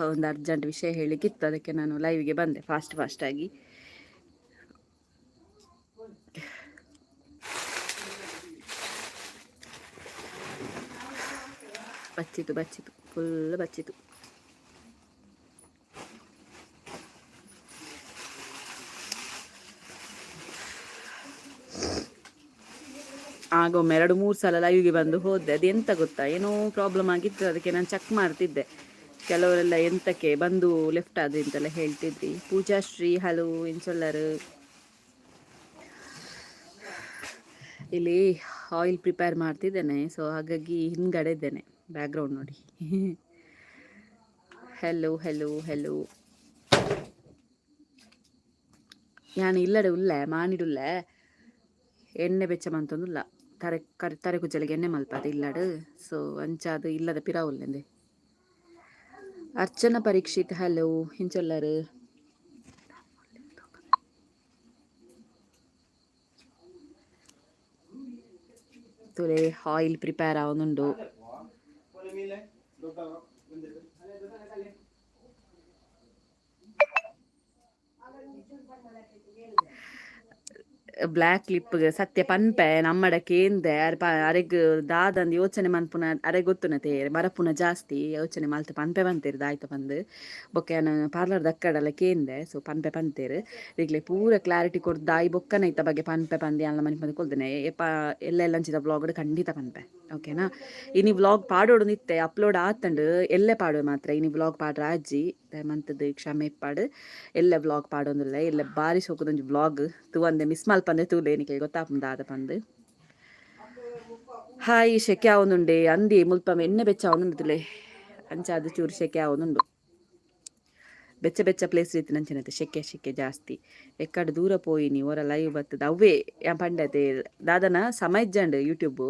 ಒಂದು ಅರ್ಜೆಂಟ್ ವಿಷಯ ಹೇಳಲಿಕ್ಕಿತ್ತು, ಅದಕ್ಕೆ ನಾನು ಲೈವ್ಗೆ ಬಂದೆ ಫಾಸ್ಟ್ ಫಾಸ್ಟಾಗಿ. ಬಚ್ಚಿತು ಬಚ್ಚಿತು, ಫುಲ್ ಬಚ್ಚಿತು. ಆಗೊಮ್ಮೆ 2-3 ಸಲ ಲೈವ್ಗೆ ಬಂದು ಹೋದೆ. ಅದು ಎಂತ ಗೊತ್ತಾ, ಏನೋ ಪ್ರಾಬ್ಲಮ್ ಆಗಿತ್ತು, ಅದಕ್ಕೆ ನಾನು ಚೆಕ್ ಮಾಡ್ತಿದ್ದೆ. ಕೆಲವರೆಲ್ಲ ಎಂತಕ್ಕೆ ಬಂದು ಲೆಫ್ಟ್ ಆದ್ರಿ ಅಂತೆಲ್ಲ ಹೇಳ್ತಿದ್ರಿ. ಪೂಜಾಶ್ರೀ ಹಲೋ, ಇನ್ಸೊಲ್ಲರು. ಇಲ್ಲಿ ಆಯಿಲ್ ಪ್ರಿಪೇರ್ ಮಾಡ್ತಿದ್ದೇನೆ, ಸೊ ಹಾಗಾಗಿ ಹಿಂದ್ಗಡೆ ಇದ್ದೇನೆ, ಬ್ಯಾಕ್ಗ್ರೌಂಡ್ ನೋಡಿ. ಹೆಲೋ ಹೆಲೋ ಹೆಲೋ, ಯಾನ್ ಇಲ್ಲಡೆ ಉಲ್ಲೆ ಮಾನಿಡುಲ್ಲೆ ಎಣ್ಣೆ ಬೆಚ್ಚ ಮಂತೊಂದುಲ್ಲ, ತರೆ ಕರಿ ತರೆ ಕುಜ್ಜಲಿಗೆ ಎಣ್ಣೆ ಮಲ್ಪದ ಇಲ್ಲಡು. ಸೊ ಅಂಚಾದ ಇಲ್ಲದ ಪಿರಾವುಲ್ಲೆಂದೆ. ಅರ್ಚನಾ ಪರೀಕ್ಷಿತ್ ಹಲೋ, ಇಂಚೊಲ್ಲರು. ತುಲೆ ಆಯಿಲ್ ಪ್ರಿಪೇರ್ ಆವೊಂದುಂಡು. ಬ್ಲ್ಯಾಕ್ ಲಿಪ್ ಸತ್ಯ ಪನ್ಪೆ ನಮ್ಮಡ ಕೇಂದೆ ಅರ್ ಅರೆಗ್ ದಾದಂದ್ ಯೋಚನೆ ಮನ್ಪುನ ಅರೆ ಗೊತ್ತುನತೆ, ಮರಪುನ ಜಾಸ್ತಿ ಯೋಚನೆ ಮಲ್ತ್ ಪನ್ಪೆ ಪಂತೇರ್ ದಾಯ್ತ ಪಂದ್. ಬೊಕ್ಕ ಯಾನ್ ಪಾರ್ಲರ್ ದಕ್ಕಡಲ ಕೇಂದೆ, ಸೊ ಪನ್ಪೆ ಪಂತೇರ್ ಈಗ್ಲೆ ಪೂರ ಕ್ಲಾರಿಟಿ ಕೊರ್ದು ದಾಯಿ ಬೊಕ್ಕನ ಇತ್ತ ಬಗ್ಗೆ ಪನ್ಪೆ ಪಂದ್ ಯಾನ್ಲ ಮನಿಪಂದೆ ಕೊಲ್ದೆನೆ. ಏಪ ಎಲ್ಲ ಎಲ್ಲಂಚಿದ ವ್ಲಾಗ್ ಖಂಡಿತ ಪನ್ಪೆ, ಓಕೆನಾ? ಇನಿ ವ್ಲಾಗ್ ಪಾಡೋಡು ನಿತ್ತೆ ಅಪ್ಲೋಡ್ ಆತಂಡ್, ಎಲ್ಲೆ ಪಾಡುವೆ ಮಾತ್ರ. ಇನಿ ವ್ಲಾಗ್ ಪಾಡ್ರ ಅಜ್ಜಿ ಮಂತದ್ದು ಕ್ಷಮೆ ಇಪ್ಪಾಡು. ಎಲ್ಲೆ ವ್ಲಾಗ್ ಪಾಡೊಂದುಲ್ಲೆ. ಎಲ್ಲೆ ಬಾರಿ ಸೋಕುದೊಂಜಿ ವ್ಲಾಗ್ ತೂವಂದೆ ಮಿಸ್ ಮಲ್ಪಂದೆ ತೂಲೆ, ನಿಕ್ಲೆ ಗೊತ್ತಾಪುಂಡು ದಾದ ಪಂದ್. ಹಾಯ್, ಶೆಕೆ ಆವೊಂದುಂಡೆ ಅಂದಿ ಮುಲ್ಪ ಎಣ್ಣೆ ಬೆಚ್ಚ ಆವೊಂದುಂಡುಲೆ, ಅಂಚಾದ್ ಚೂರು ಶೆಕೆ ಆವೊಂದುಂಡು. ಬೆಚ್ಚ ಬೆಚ್ಚ ಪ್ಲೇಸ್ ಇತ್ತಿನಂಚಿನತೆ ಶೆಕೆ ಶೆಕೆ ಜಾಸ್ತಿ. ಎಕ್ಕಡ್ ದೂರ ಪೋಯಿನಿ ಒರ ಲೈವ್ ಬತ್ತದ ಅವ್ವೇ ಯಾನ್ ಪಂಡತೆ ದಾದನ ಸಮ ಇಜ್ಜಂಡ್ ಯೂಟ್ಯೂಬ್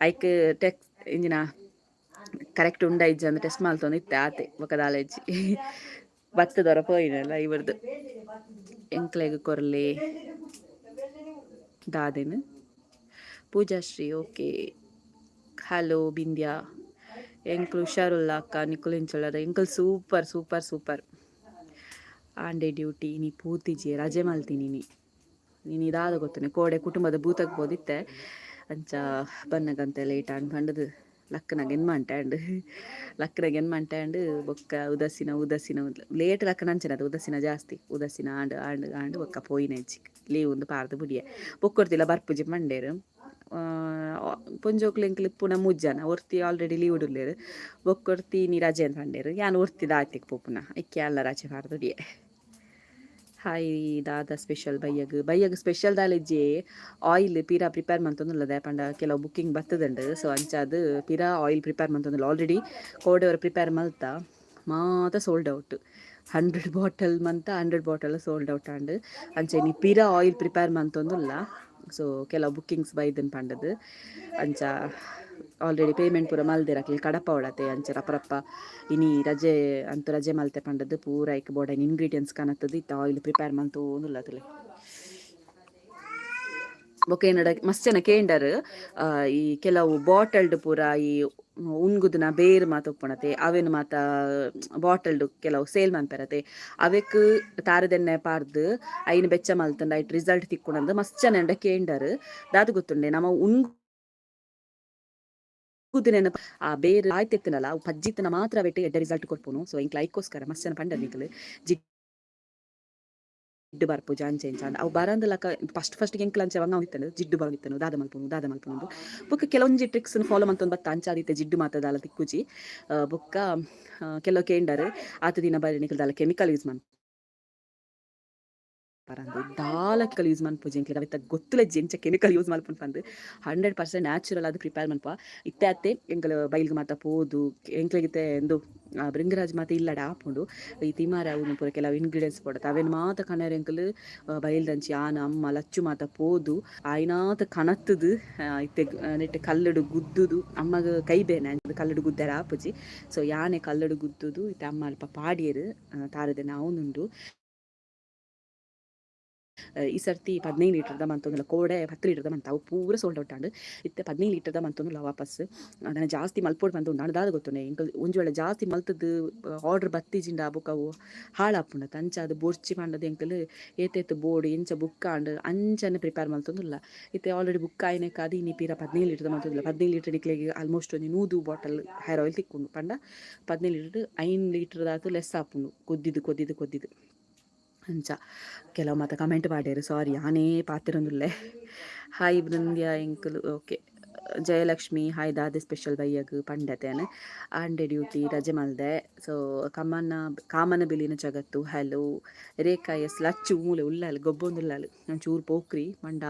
ಐಕ್ ಟೆಕ್ ಇಂಜಿನ ಕರೆಕ್ಟ್ ಉಂಡ ಇಜ್ಜಂದ್ ಟೆಸ್ಟ್ ಮಲ್ತೊಂದು ಇತ್ತೆ ಆತೆ, ಬೊಕ ದಾಲ ಇಜ್ಜಿ. ಬತ್ತದೊರ ಪೋಯಿನಲ್ಲ ಇವರ್ದು. ಎಂಕ್ಲೆಗ್ ಕೊರ್ಲೆ ದಾದೆನ್. Poojashree okay, hello Bindya. ಎಂಕ್ಲು ಹುಷಾರುಲ್ಲ ಅಕ್ಕ, ನಿಕುಲು ಎಂಚೊಲ್ಲರ್? ಎಂಕುಲು ಸೂಪರ್ ಸೂಪರ್ ಸೂಪರ್. ಆಂಡೆ ಡ್ಯೂಟಿ ಇನಿ ಪೂತಿಜಿ, ರಜೆ ಮಲ್ತೀನಿ. ಇನಿ ಇನಿ ದಾದ ಗೊತ್ತುನೆ, ಕೋಡೆ ಕುಟುಂಬದ ಭೂತಕ್ ಪೋದಿತ್ತೆ, ಅಂಚ ಬನ್ನಗಂತೆ ಲೇಟ್ ಆಂಡ್ ಪಂಡದು ಲಕ್ಕನಾಗ ಎನ್ಮಂಟೆ ಅಂಡ್ ಲಕ್ಕನಾಗ ಎನ್ಮಂಟೆ ಅಂಡ್. ಬೊಕ್ಕ ಉದಾಸೀನ ಉದಾಸೀನ ಲೇಟ್ ಲಕ್ಕನ ಅಂಚನೆ ಉದಾಸೀನ ಜಾಸ್ತಿ ಉದಾಸೀನ ಆಂಡ್ ಆಂಡ್ ಆಂಡ್ ಬೊಕ್ಕ ಪೋಯಿನ ಲೀವ್ ಒಂದು ಪಾರ್ದು ಬುಡಿಯೆ. ಬೊಕ್ಕೊರ್ತಿಲ ಬರ್ಪುಜಿ ಪಂಡೇರು. ಪೊಂಜೋಕ್ಲು ಎಂಕ್ಲು ಇಪ್ಪುನ ಮೂಜಿ ಜನ, ಒರ್ತಿ ಆಲ್ರೆಡಿ ಲೀವ್ ಉಲ್ಲೆರ್, ಬೊಕ್ಕೊರ್ತಿ ಇನಿ ರಜೆ ಅಂತ ಪಂಡೇರು. ಯಾನ್ ಒರ್ತಿ ದಾತಿಗ್ ಪೋಪುನ, ಐಕೆ ಅಲ್ಲ ರಜೆ ಪಾರ್ದು ಬುಡಿಯೆ. ಹಾಯ್, ದಾದ ಸ್ಪೆಷಲ್ ಬಯ್ಯಗ್? ಬಯ್ಯಗ್ ಸ್ಪೆಷಲ್ ದಾಲ ಇಜ್ಜಿ. ಆಯಿಲ್ ಪೀರಾ ಪ್ರಿಪೇರ್ ಮಂತೊಂದುಲ್ಲದೆ ಪಂಡ ಕೆಲವು ಬುಕ್ಕಿಂಗ್ ಬತ್ತದಂಡು. ಸೊ ಅಂಚಾದ್ ಪಿರ ಆಯಿಲ್ ಪ್ರಿಪೇರ್ ಮಂತೊಂದುಲ್ಲ. ಆಲ್ರೆಡಿ ಕೋಡೆವರ ಪ್ರಿಪೇರ್ ಮಲ್ತ ಮಾತ ಸೋಲ್ಡ್ ಔಟ್. 100 ಬಾಟಲ್ ಮಂತ 100 ಬಾಟಲ್ ಸೋಲ್ಡ್ ಔಟ್ ಆಂಡ್. ಅಂಚೆ ಇನಿ ಪಿರ ಆಯಿಲ್ ಪ್ರಿಪೇರ್ ಮಂತೊಂದುಲ್ಲ. ಸೊ ಕೆಲವು ಬುಕ್ಕಿಂಗ್ಸ್ ಬೈದನ್ ಪಂಡದು, ಅಂಚ ಆಲ್ರೆಡಿ ಪೇಮೆಂಟ್ ಪೂರ ಮಲ್ದೆರ್ ಅಕ್ಲೆ ಕಡಪವಡತೆ. ಅಂಚ ರಪರಪ್ಪ ಇನಿ ರಜೆ ಅಂತ ರಜೆ ಮಲ್ತೆ ಪಂಡದು ಪೂರ ಐಕ್ ಬೋಡಾಯಿನ ಇಂಗ್ರೀಡಿಯೆಂಟ್ಸ್ ಕನತದು ಇತ್ತ ಆಯಿಲ್ ಪ್ರಿಪೇರ್ ಮಂತೊಂದುಲ್ಲ ತುಲೆ. ಬೊಕ ಏನಡ ಮಸ್ತ್ ಜನ ಕೇಂಡರ್, ಈ ಕೆಲವು ಬಾಟಲ್ಡ್ ಪೂರ ಈ ಉನ್ಗುದನ ಬೇರ್ ಮಾತ ಉಪ್ಪುಣತೆ, ಅವೆನ್ ಮಾತ ಬಾಟಲ್ಡ್ ಕೆಲವು ಸೇಲ್ ಮನ್ಪೆರತೆ, ಅವೆಕ್ ತಾರದೆಣ್ಣೆ ಪಾರ್ದ್ ಐನ್ ಬೆಚ್ಚ ಮಲ್ತಂಡ ಐಟ್ ರಿಸಲ್ಟ್ ತಿಕ್ಕುಂಡು ಮಸ್ತ್ ಜನ ಕೇಂಡರ್. ದಾದ ಗೊತ್ತುಂಡೆ, ನಮ ಉನ್ಗುದಿನ ಆ ಬೇರ್ ಆಯ್ತಿತ್ತನಲ್ಲ, ಅವು ಪಜ್ಜಿತ್ತನ ಮಾತ್ರ ಅವೆಟ್ ಎಡ್ಡೆ ರಿಸಲ್ಟ್ ಕೊರ್ಪುನು. ಸೊ ಎಂಕ್ಲ ಐಕೋಸ್ಕರ ಮಸ್ತ್ ಜನ ಪಂಡರ್ ನಿಕಲ್ ಜಿಡ್ಡು ಬರ್ಪುಜ ಅಂಚೆ ಇಂಚ. ಅವು ಬರಂದಲಕ ಫಸ್ಟ್ ಫಸ್ಟ್ ಎಂಕ್ಲ ಅಂಚೆ ಬಂಗ ಇತ್ತಂಡು, ಜಿಡ್ಡು ಬರಂದಿತ್ತನು, ದಾದ ಮಲ್ಪುನು ದಾದ ಮಲ್ಪುನು. ಬೊಕ್ಕ ಕೆಲವೊಂಜಿ ಟ್ರಿಕ್ಸ್ ಫಾಲೋ ಮಂತೊಂದು ಬತ್ತ, ಅಂಚಾದಿತ್ತೆ ಜಿಡ್ಡು ಮಾತ ದಾಲ ತಿಕ್ಕುಜಿ. ಬೊಕ್ಕ ಕೆಲವು ಕೇಂಡರ್, ಆತ ದಿನ ಬರಿ ನಿಕಲ್ ದಾಲ ಕೆಮಿಕಲ್ ಯೂಸ್ ಮನ್ಪರಂದು. ದಾಲ ಕೆಮಿಕಲ್ ಯೂಸ್ ಮನ್ಪುಜಿ ಎಂಕ್ಲೆಗ್ ಅವೆತ ಗೊತ್ತುಲಜ್ಜಿ ಎಂಚ ಕೆಮಿಕಲ್ ಯೂಸ್ ಮಲ್ಪುನು ಪಂದ್. 100% ನ್ಯಾಚುರಲ್ ಆದ್ ಪ್ರಿಪೇರ್ ಮನ್ಪ. ಇತ್ತೆ ಅತ್ತೆ ಎಂಕಲ್ ಬೈಲ್ಗ್ ಮಾತ ಪೋದು ಎಂಕ್ಲೆಗಿತ್ತೆ ಇಂದು ಭೃಂಗರಾಜ್ ಮಾತ ಇಲ್ಲಡ ಆಪುಂಡು. ಈ ತಿಮಾರೆ ಅವು ಪೂರ ಕೆಲವು ಇಂಗ್ರೀಡಿಯೆಂಟ್ಸ್ ಬೋಡತ್ತ, ಅವೆನ್ ಮಾತ ಕನರೆ ಎಂಕುಲು ಬೈಲ್ದಂಚಿ ಆನ ಅಮ್ಮ ಲಚ್ಚು ಮಾತ ಪೋದು ಆಯಿನಾತ ಕನತ್ತುದು ಇತ್ತೆ ನೆಟ್ ಕಲ್ಲುಡು ಗುದ್ದುದು. ಅಮ್ಮಗ್ ಕೈ ಬೇನೆ, ಕಲ್ಲುಡು ಗುದ್ದೆರೆ ಆಪುಜಿ. ಸೊ ಯಾನೆ ಕಲ್ಲುಡು ಗುದ್ದುದು ಇತ್ತೆ ಅಮ್ಮ ಅಲ್ಪ ಪಾಡಿಯೆರ್. ತಾರದೆಣ್ಣೆ ಆವೊಂದುಂಡು. ಈ ಸರ್ತಿ 15 ಲೀಟರ್ದ ಮಂತೊಂದುಲ್ಲ. ಕೋಡೆ 10 ಲೀಟರ್ದ ಮಂತ, ಅವು ಪೂರ ಸೋಲ್ಡ್ ಔಟ್ ಆಂಡ್. ಇತ್ತೆ 15 ಲೀಟರ್ದ ಮಂತೊಂದುಲ್ಲ ವಾಪಸ್. ಅದನ್ನ ಜಾಸ್ತಿ ಮಲ್ಪೊಡು ಪಂದ್ ಉಂಡು. ದಾದ ಗೊತ್ತುಂಡೆ, ಎಂಕಲ್ ಒಂಜಿ ವೇಳೆ ಜಾಸ್ತಿ ಮಲ್ತದ್ದು ಆರ್ಡರ್ ಬತ್ತಿಜಿಂಡ ಬೊಕ ಅವು ಹಾಳಾಪುಂಡು. ಅಂಚಾದ್ ಬೊರ್ಚಿ ಪಂಡದು ಎಂಕಲ್ ಏತೇತ್ ಬೋಡು, ಎಂಚ ಬುಕ್ ಆಂಡ್, ಅಂಚನೆ ಪ್ರಿಪೇರ್ ಮಲ್ತೊಂದುಲ್ಲ. ಇತ್ತೆ ಆಲ್ರೆಡಿ ಬುಕ್ ಆಯಿನಕ್ಕಾದ್ ಇನಿ ಪಿರ 15 ಲೀಟರ್ದ ಮಲ್ತೊಂದುಲ್ಲ. 15 ಲೀಟರ್ ನಿಕ್ಲೆಗ್ ಆಲ್ಮೋಸ್ಟ್ ಒಂಜಿ 100 ಬಾಟಲ್ ಹೇರ್ ಆಯಿಲ್ ತಿಕ್ಕುಂಡು. ಪಂಡ 15 ಲೀಟರ್ 5 ಲೀಟರ್ದಾತ್ ಲೆಸ್ ಆಪುಂಡು, ಕೊದ್ದಿದ್ದು ಕೊದ್ದಿದ್ದು ಕೊದ್ದಿದ್ದು ಅಂಚ. ಕೆಲವು ಮಾತ ಕಮೆಂಟ್ ಪಾಡ್ಯೆರ್. ಸಾರಿ, ಯಾನೇ ಪಾತೆರೊಂದುಲ್ಲೆ. ಹಾಯ್ ಬೃಂದ್ಯ ಎಂಕುಲು. Okay Jayalakshmi hi. ದಾದೆ ಸ್ಪೆಷಲ್ ಬಯ್ಯಗ್ ಪಂಡತೇನೆ. ಆಂಡೆ ಡ್ಯೂಟಿ ರಜೆ ಮಲ್ದೆ. ಸೊ ಕಮನ ಕಾಮನ ಬಿಲಿನ ಜಗತ್ತು. Hello Rekha S. ಲಚ್ಚು ಮೂಲೆ ಉಲ್ಲಾಲ್, ಗೊಬ್ಬೊಂದುಲ್ಲಾಲ್. ಚೂರು ಪೋಕ್ರಿ ಮಂಡ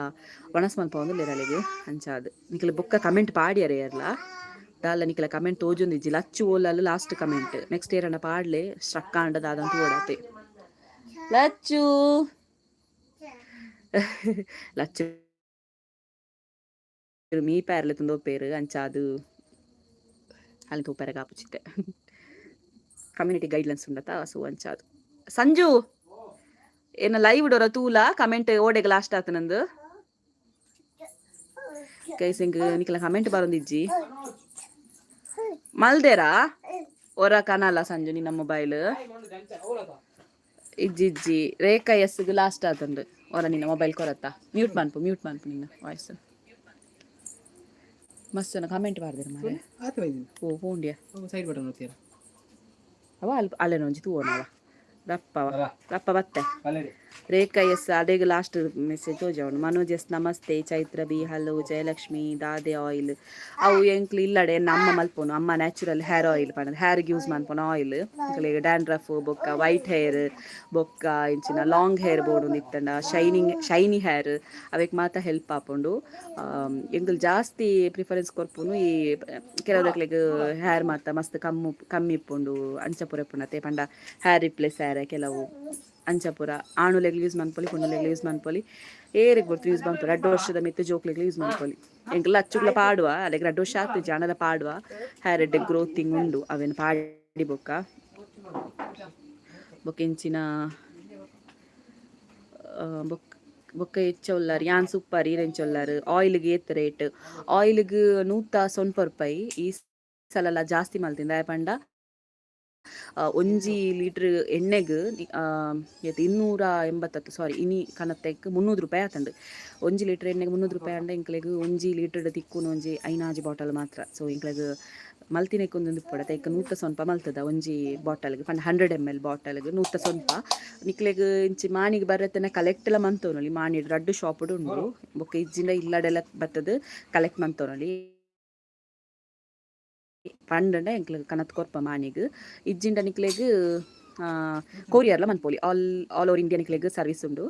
ಒಣಸ್ ಮಲ್ಪೊಂದುಲ್ಲೆರ್ ಅಲೆಗ್. ಅಂಚಾದ್ ನಿಕಲೆ ಬೊಕ್ಕ ಕಮೆಂಟ್ ಪಾಡ್ಯರೆ ಏರ್ಲ ದಾಲ ನಿಕಲ ಕಮೆಂಟ್ ತೋಜೊಂದಿಜ್ಜಿ. ಲಚ್ಚು ಓಲಾಲ್ ಲಾಸ್ಟ್ ಕಮೆಂಟ್. ನೆಕ್ಸ್ಟ್ ಏರಣ್ಣ ಪಾಡ್ಲೆ, ಸ್ಟ್ರಕ್ ಆಂಡ ದಾದಂತ ಓಡಾತೆ. ಲಚ್ಚು, ಲಚ್ಚು ಮೀ ಪ್ಯಾರ್ಲೆ ತುಂದೋಪೇರು. ಅಂಚಾದು ಅಲ್ಲಿ ತೂಪೆರೆ ಕಾಪುಚಿತ್ತೆ. ಕಮ್ಯುನಿಟಿ ಗೈಡ್ಲೈನ್ಸ್ ಉಂಡತ, ಸೊ ಅಂಚಾದು. ಸಂಜು, ಏನ ಲೈವ್ ಡೋರ ತೂಲ, ಕಮೆಂಟ್ ಓಡೆಗ್ ಲಾಸ್ಟ್ ಆತ ನಂದು. ಗೈಸ್, ಎಂಕ್ ನಿಕಲ ಕಮೆಂಟ್ ಬರೋದಿಜ್ಜಿ. ಮಲ್ದೇರಾ ಒರ ಕನಲ ಸಂಜು ನಿನ್ನ ಮೊಬೈಲ್? ಇಜ್ಜಿ ಇಜ್ಜಿ. ರೇಖಾ ಎಸ್ಗ್ ಲಾಸ್ಟ್ ಆತಂದು. ಒರ ನಿನ್ನ ಮೊಬೈಲ್ ಕೊರತ್ತ? ಮ್ಯೂಟ್ ಮನ್ಪು, ಮ್ಯೂಟ್ ಮನ್ಪು ನಿನ್ನ ವಾಯ್ಸ್. ಮಸ್ತ್ ಕಮೆಂಟ್ ಬಾರ್ದಿರ ಮಾರೆ. ಆತ ಬೈದಿನ. ಓ ಪೋಂಡ್ಯ. ಸೈಡ್ ಬಟನ್ ಒತ್ತೀರ. ಅವ ಅಲ್ ಅಲ್ಲೇನ ಒಂಜಿ ತೂವನವ ರಪ್ಪವ ರಪ್ಪ ಬತ್ತೆ. ರೇಖಾ ಎಸ್ ಅದೇಗ ಲಾಸ್ಟ್ ಮೆಸೇಜ್ ತೋಜವನು. ಮನೋಜ್ ಎಸ್ ನಮಸ್ತೆ. Chaitra B hello. ಜಯಲಕ್ಷ್ಮಿ, ದಾದೆ ಆಯಿಲ್? ಅವು ಎಂಕ್ಲು ಇಲ್ಲಡೆ ನಮ್ಮ ಮಲ್ಪೋನು ಅಮ್ಮ ನ್ಯಾಚುರಲ್ ಹೇರ್ ಆಯಿಲ್ ಪಂಡ ಹೇರ್ಗೆ ಯೂಸ್ ಮನ್ಪೋನು ಆಯಿಲ್. ಎಂಕ್ಲೆಗ್ ಡ್ಯಾಂಡ್ರಫ್ ಬೊಕ್ಕ ವೈಟ್ ಹೇರ್ ಬೊಕ್ಕ ಇಂಚಿನ ಲಾಂಗ್ ಹೇರ್ ಬೋಡು ಇತ್ತಂಡ, ಶೈನಿಂಗ್ ಶೈನಿ ಹೇರ್, ಅವೆಕ್ ಮಾತ ಹೆಲ್ಪ್ ಆಪುಂಡು. ಎಂಕುಲು ಜಾಸ್ತಿ ಪ್ರಿಫರೆನ್ಸ್ ಕೊರ್ಪುನು ಈ ಕೆಲವುದಕ್ಲೆಗ್ ಹೇರ್ ಮಾತ ಮಸ್ತ್ ಕಮ್ಮು ಕಮ್ಮಿ ಇಪ್ಪುಂಡು, ಅಂಚ ಪೂರ ಇಪ್ಪುಂಡತೆ. ಪಂಡ ಹೇರ್ ರಿಪ್ಲೇಸ್ ಹೇರ್ ಕೆಲವು ಅಂಚ ಪೂರ. ಆಣುಲೆಗ್ ಯೂಸ್ ಮನ್ಪೊಲಿ, ಪೊಣ್ಣುಲೆಗ್ ಯೂಸ್ ಮನ್ಪೊಲಿ, ಏರೆಗ್ ಬೊರ್ತು ಯೂಸ್ ಮನ್ಪೊಲಿ. 2 ವರ್ಷದ ಮಿತ್ತು ಜೋಕ್ಲೆಗ್ ಯೂಸ್ ಮನ್ಪೊಲಿ. ಎಂಕುಲು ಅಚ್ಚುಗ್ಲ ಪಾಡುವ. ಅಲೆಗ್ 2 ವರ್ಷ ಆತು ಜಾನಲ ಪಾಡುವ. ಹೇರ್ ಎಡ್ಡೆ ಗ್ರೋತಿಂಗ್ ಉಂಡು ಅವೇನು ಪಾಡಿ. ಬೊಕ್ಕ ಬೊಕ್ಕ ಇಂಚಿನ ಬೊಕ್ಕ ಬೊಕ್ಕ ಹೆಚ್ಚ ಉಲ್ಲಾರ್. ಯಾನ್ ಸೂಪರ್, ಈರೆಂಚ ಉಲ್ಲಾರ್? ಆಯಿಲ್ಗೆ ಏತ್ ರೇಟ್? ಆಯಿಲ್ಗ್ 190 ರೂಪಾಯಿ. ಈ ಸಲಲ ಜಾಸ್ತಿ ಮಲ್ತಿಂದ. ಪಂಡ 1 ಲೀಟ್ರ್ ಎಣ್ಣೆಗ್ ಏತ್ 280, ಸಾರಿ, ಇನಿ ಕನತ್ತೆಕ್ 300 ರೂಪಾಯಿ ಆತಂಡು. 1 ಲೀಟ್ರ್ ಎಣ್ಣೆಗೆ 300 ರೂಪಾಯಿ ಅಂಡ ಎಂಕ್ಲೆಗ್ 1 ಲೀಟರ್ ತಿಕ್ಕುನು ಒಂಜಿ ಐನಾಜಿ ಬಾಟಲ್ ಮಾತ್ರ. ಸೊ ಎಂಕ್ಲೆಗ್ ಮಲ್ತಿನೆಕ್ ಒಂದೊಂದು ಇಪ್ಪೊಡತ್ತೆ. ಐಕ್ 190 ಮಲ್ತದ ಒಂಜಿ ಬಾಟಲ್ಗೆ. ಪಂಡ 100 ಎಮ್ ಎಲ್ ಬಾಟಲ್ಗೆ 190. ನಿಕ್ಲೆಗ್ ಇಂಚಿ ಮಾಣಿಗೆ ಬರತ್ತನ ಕಲೆಕ್ಟ್ ಎಲ್ಲ ಮಂತೊನೊಲಿ. ಮಾಣಿಡ್ ರಡ್ಡ್ ಶಾಪುಡು ಉಂಡು. ಬೊಕ್ಕ ಇಜ್ಜಿಂಡ ಇಲ್ಲಡೆಲ್ಲ ಬತ್ತದ, ಕಲೆಕ್ಟ್ ಮಂತೊನೊಲಿ. ಪಂಡಂಡ ಎಂಕ್ಲೆಗ್ ಕನತ್ ಕೊರ್ಪ ಮಾಣಿಗ್. ಇಜ್ಜಿಂಡ ನಿಕ್ಲೆಗ್ ಕೊರಿಯರ್ಲ ಮನ್ಪೊಲಿ. ಆಲ್ ಆಲ್ ಓವರ್ ಇಂಡಿಯಾ ನಿಕ್ಲೆಗ್ ಸರ್ವಿಸ್ ಉಂಡು.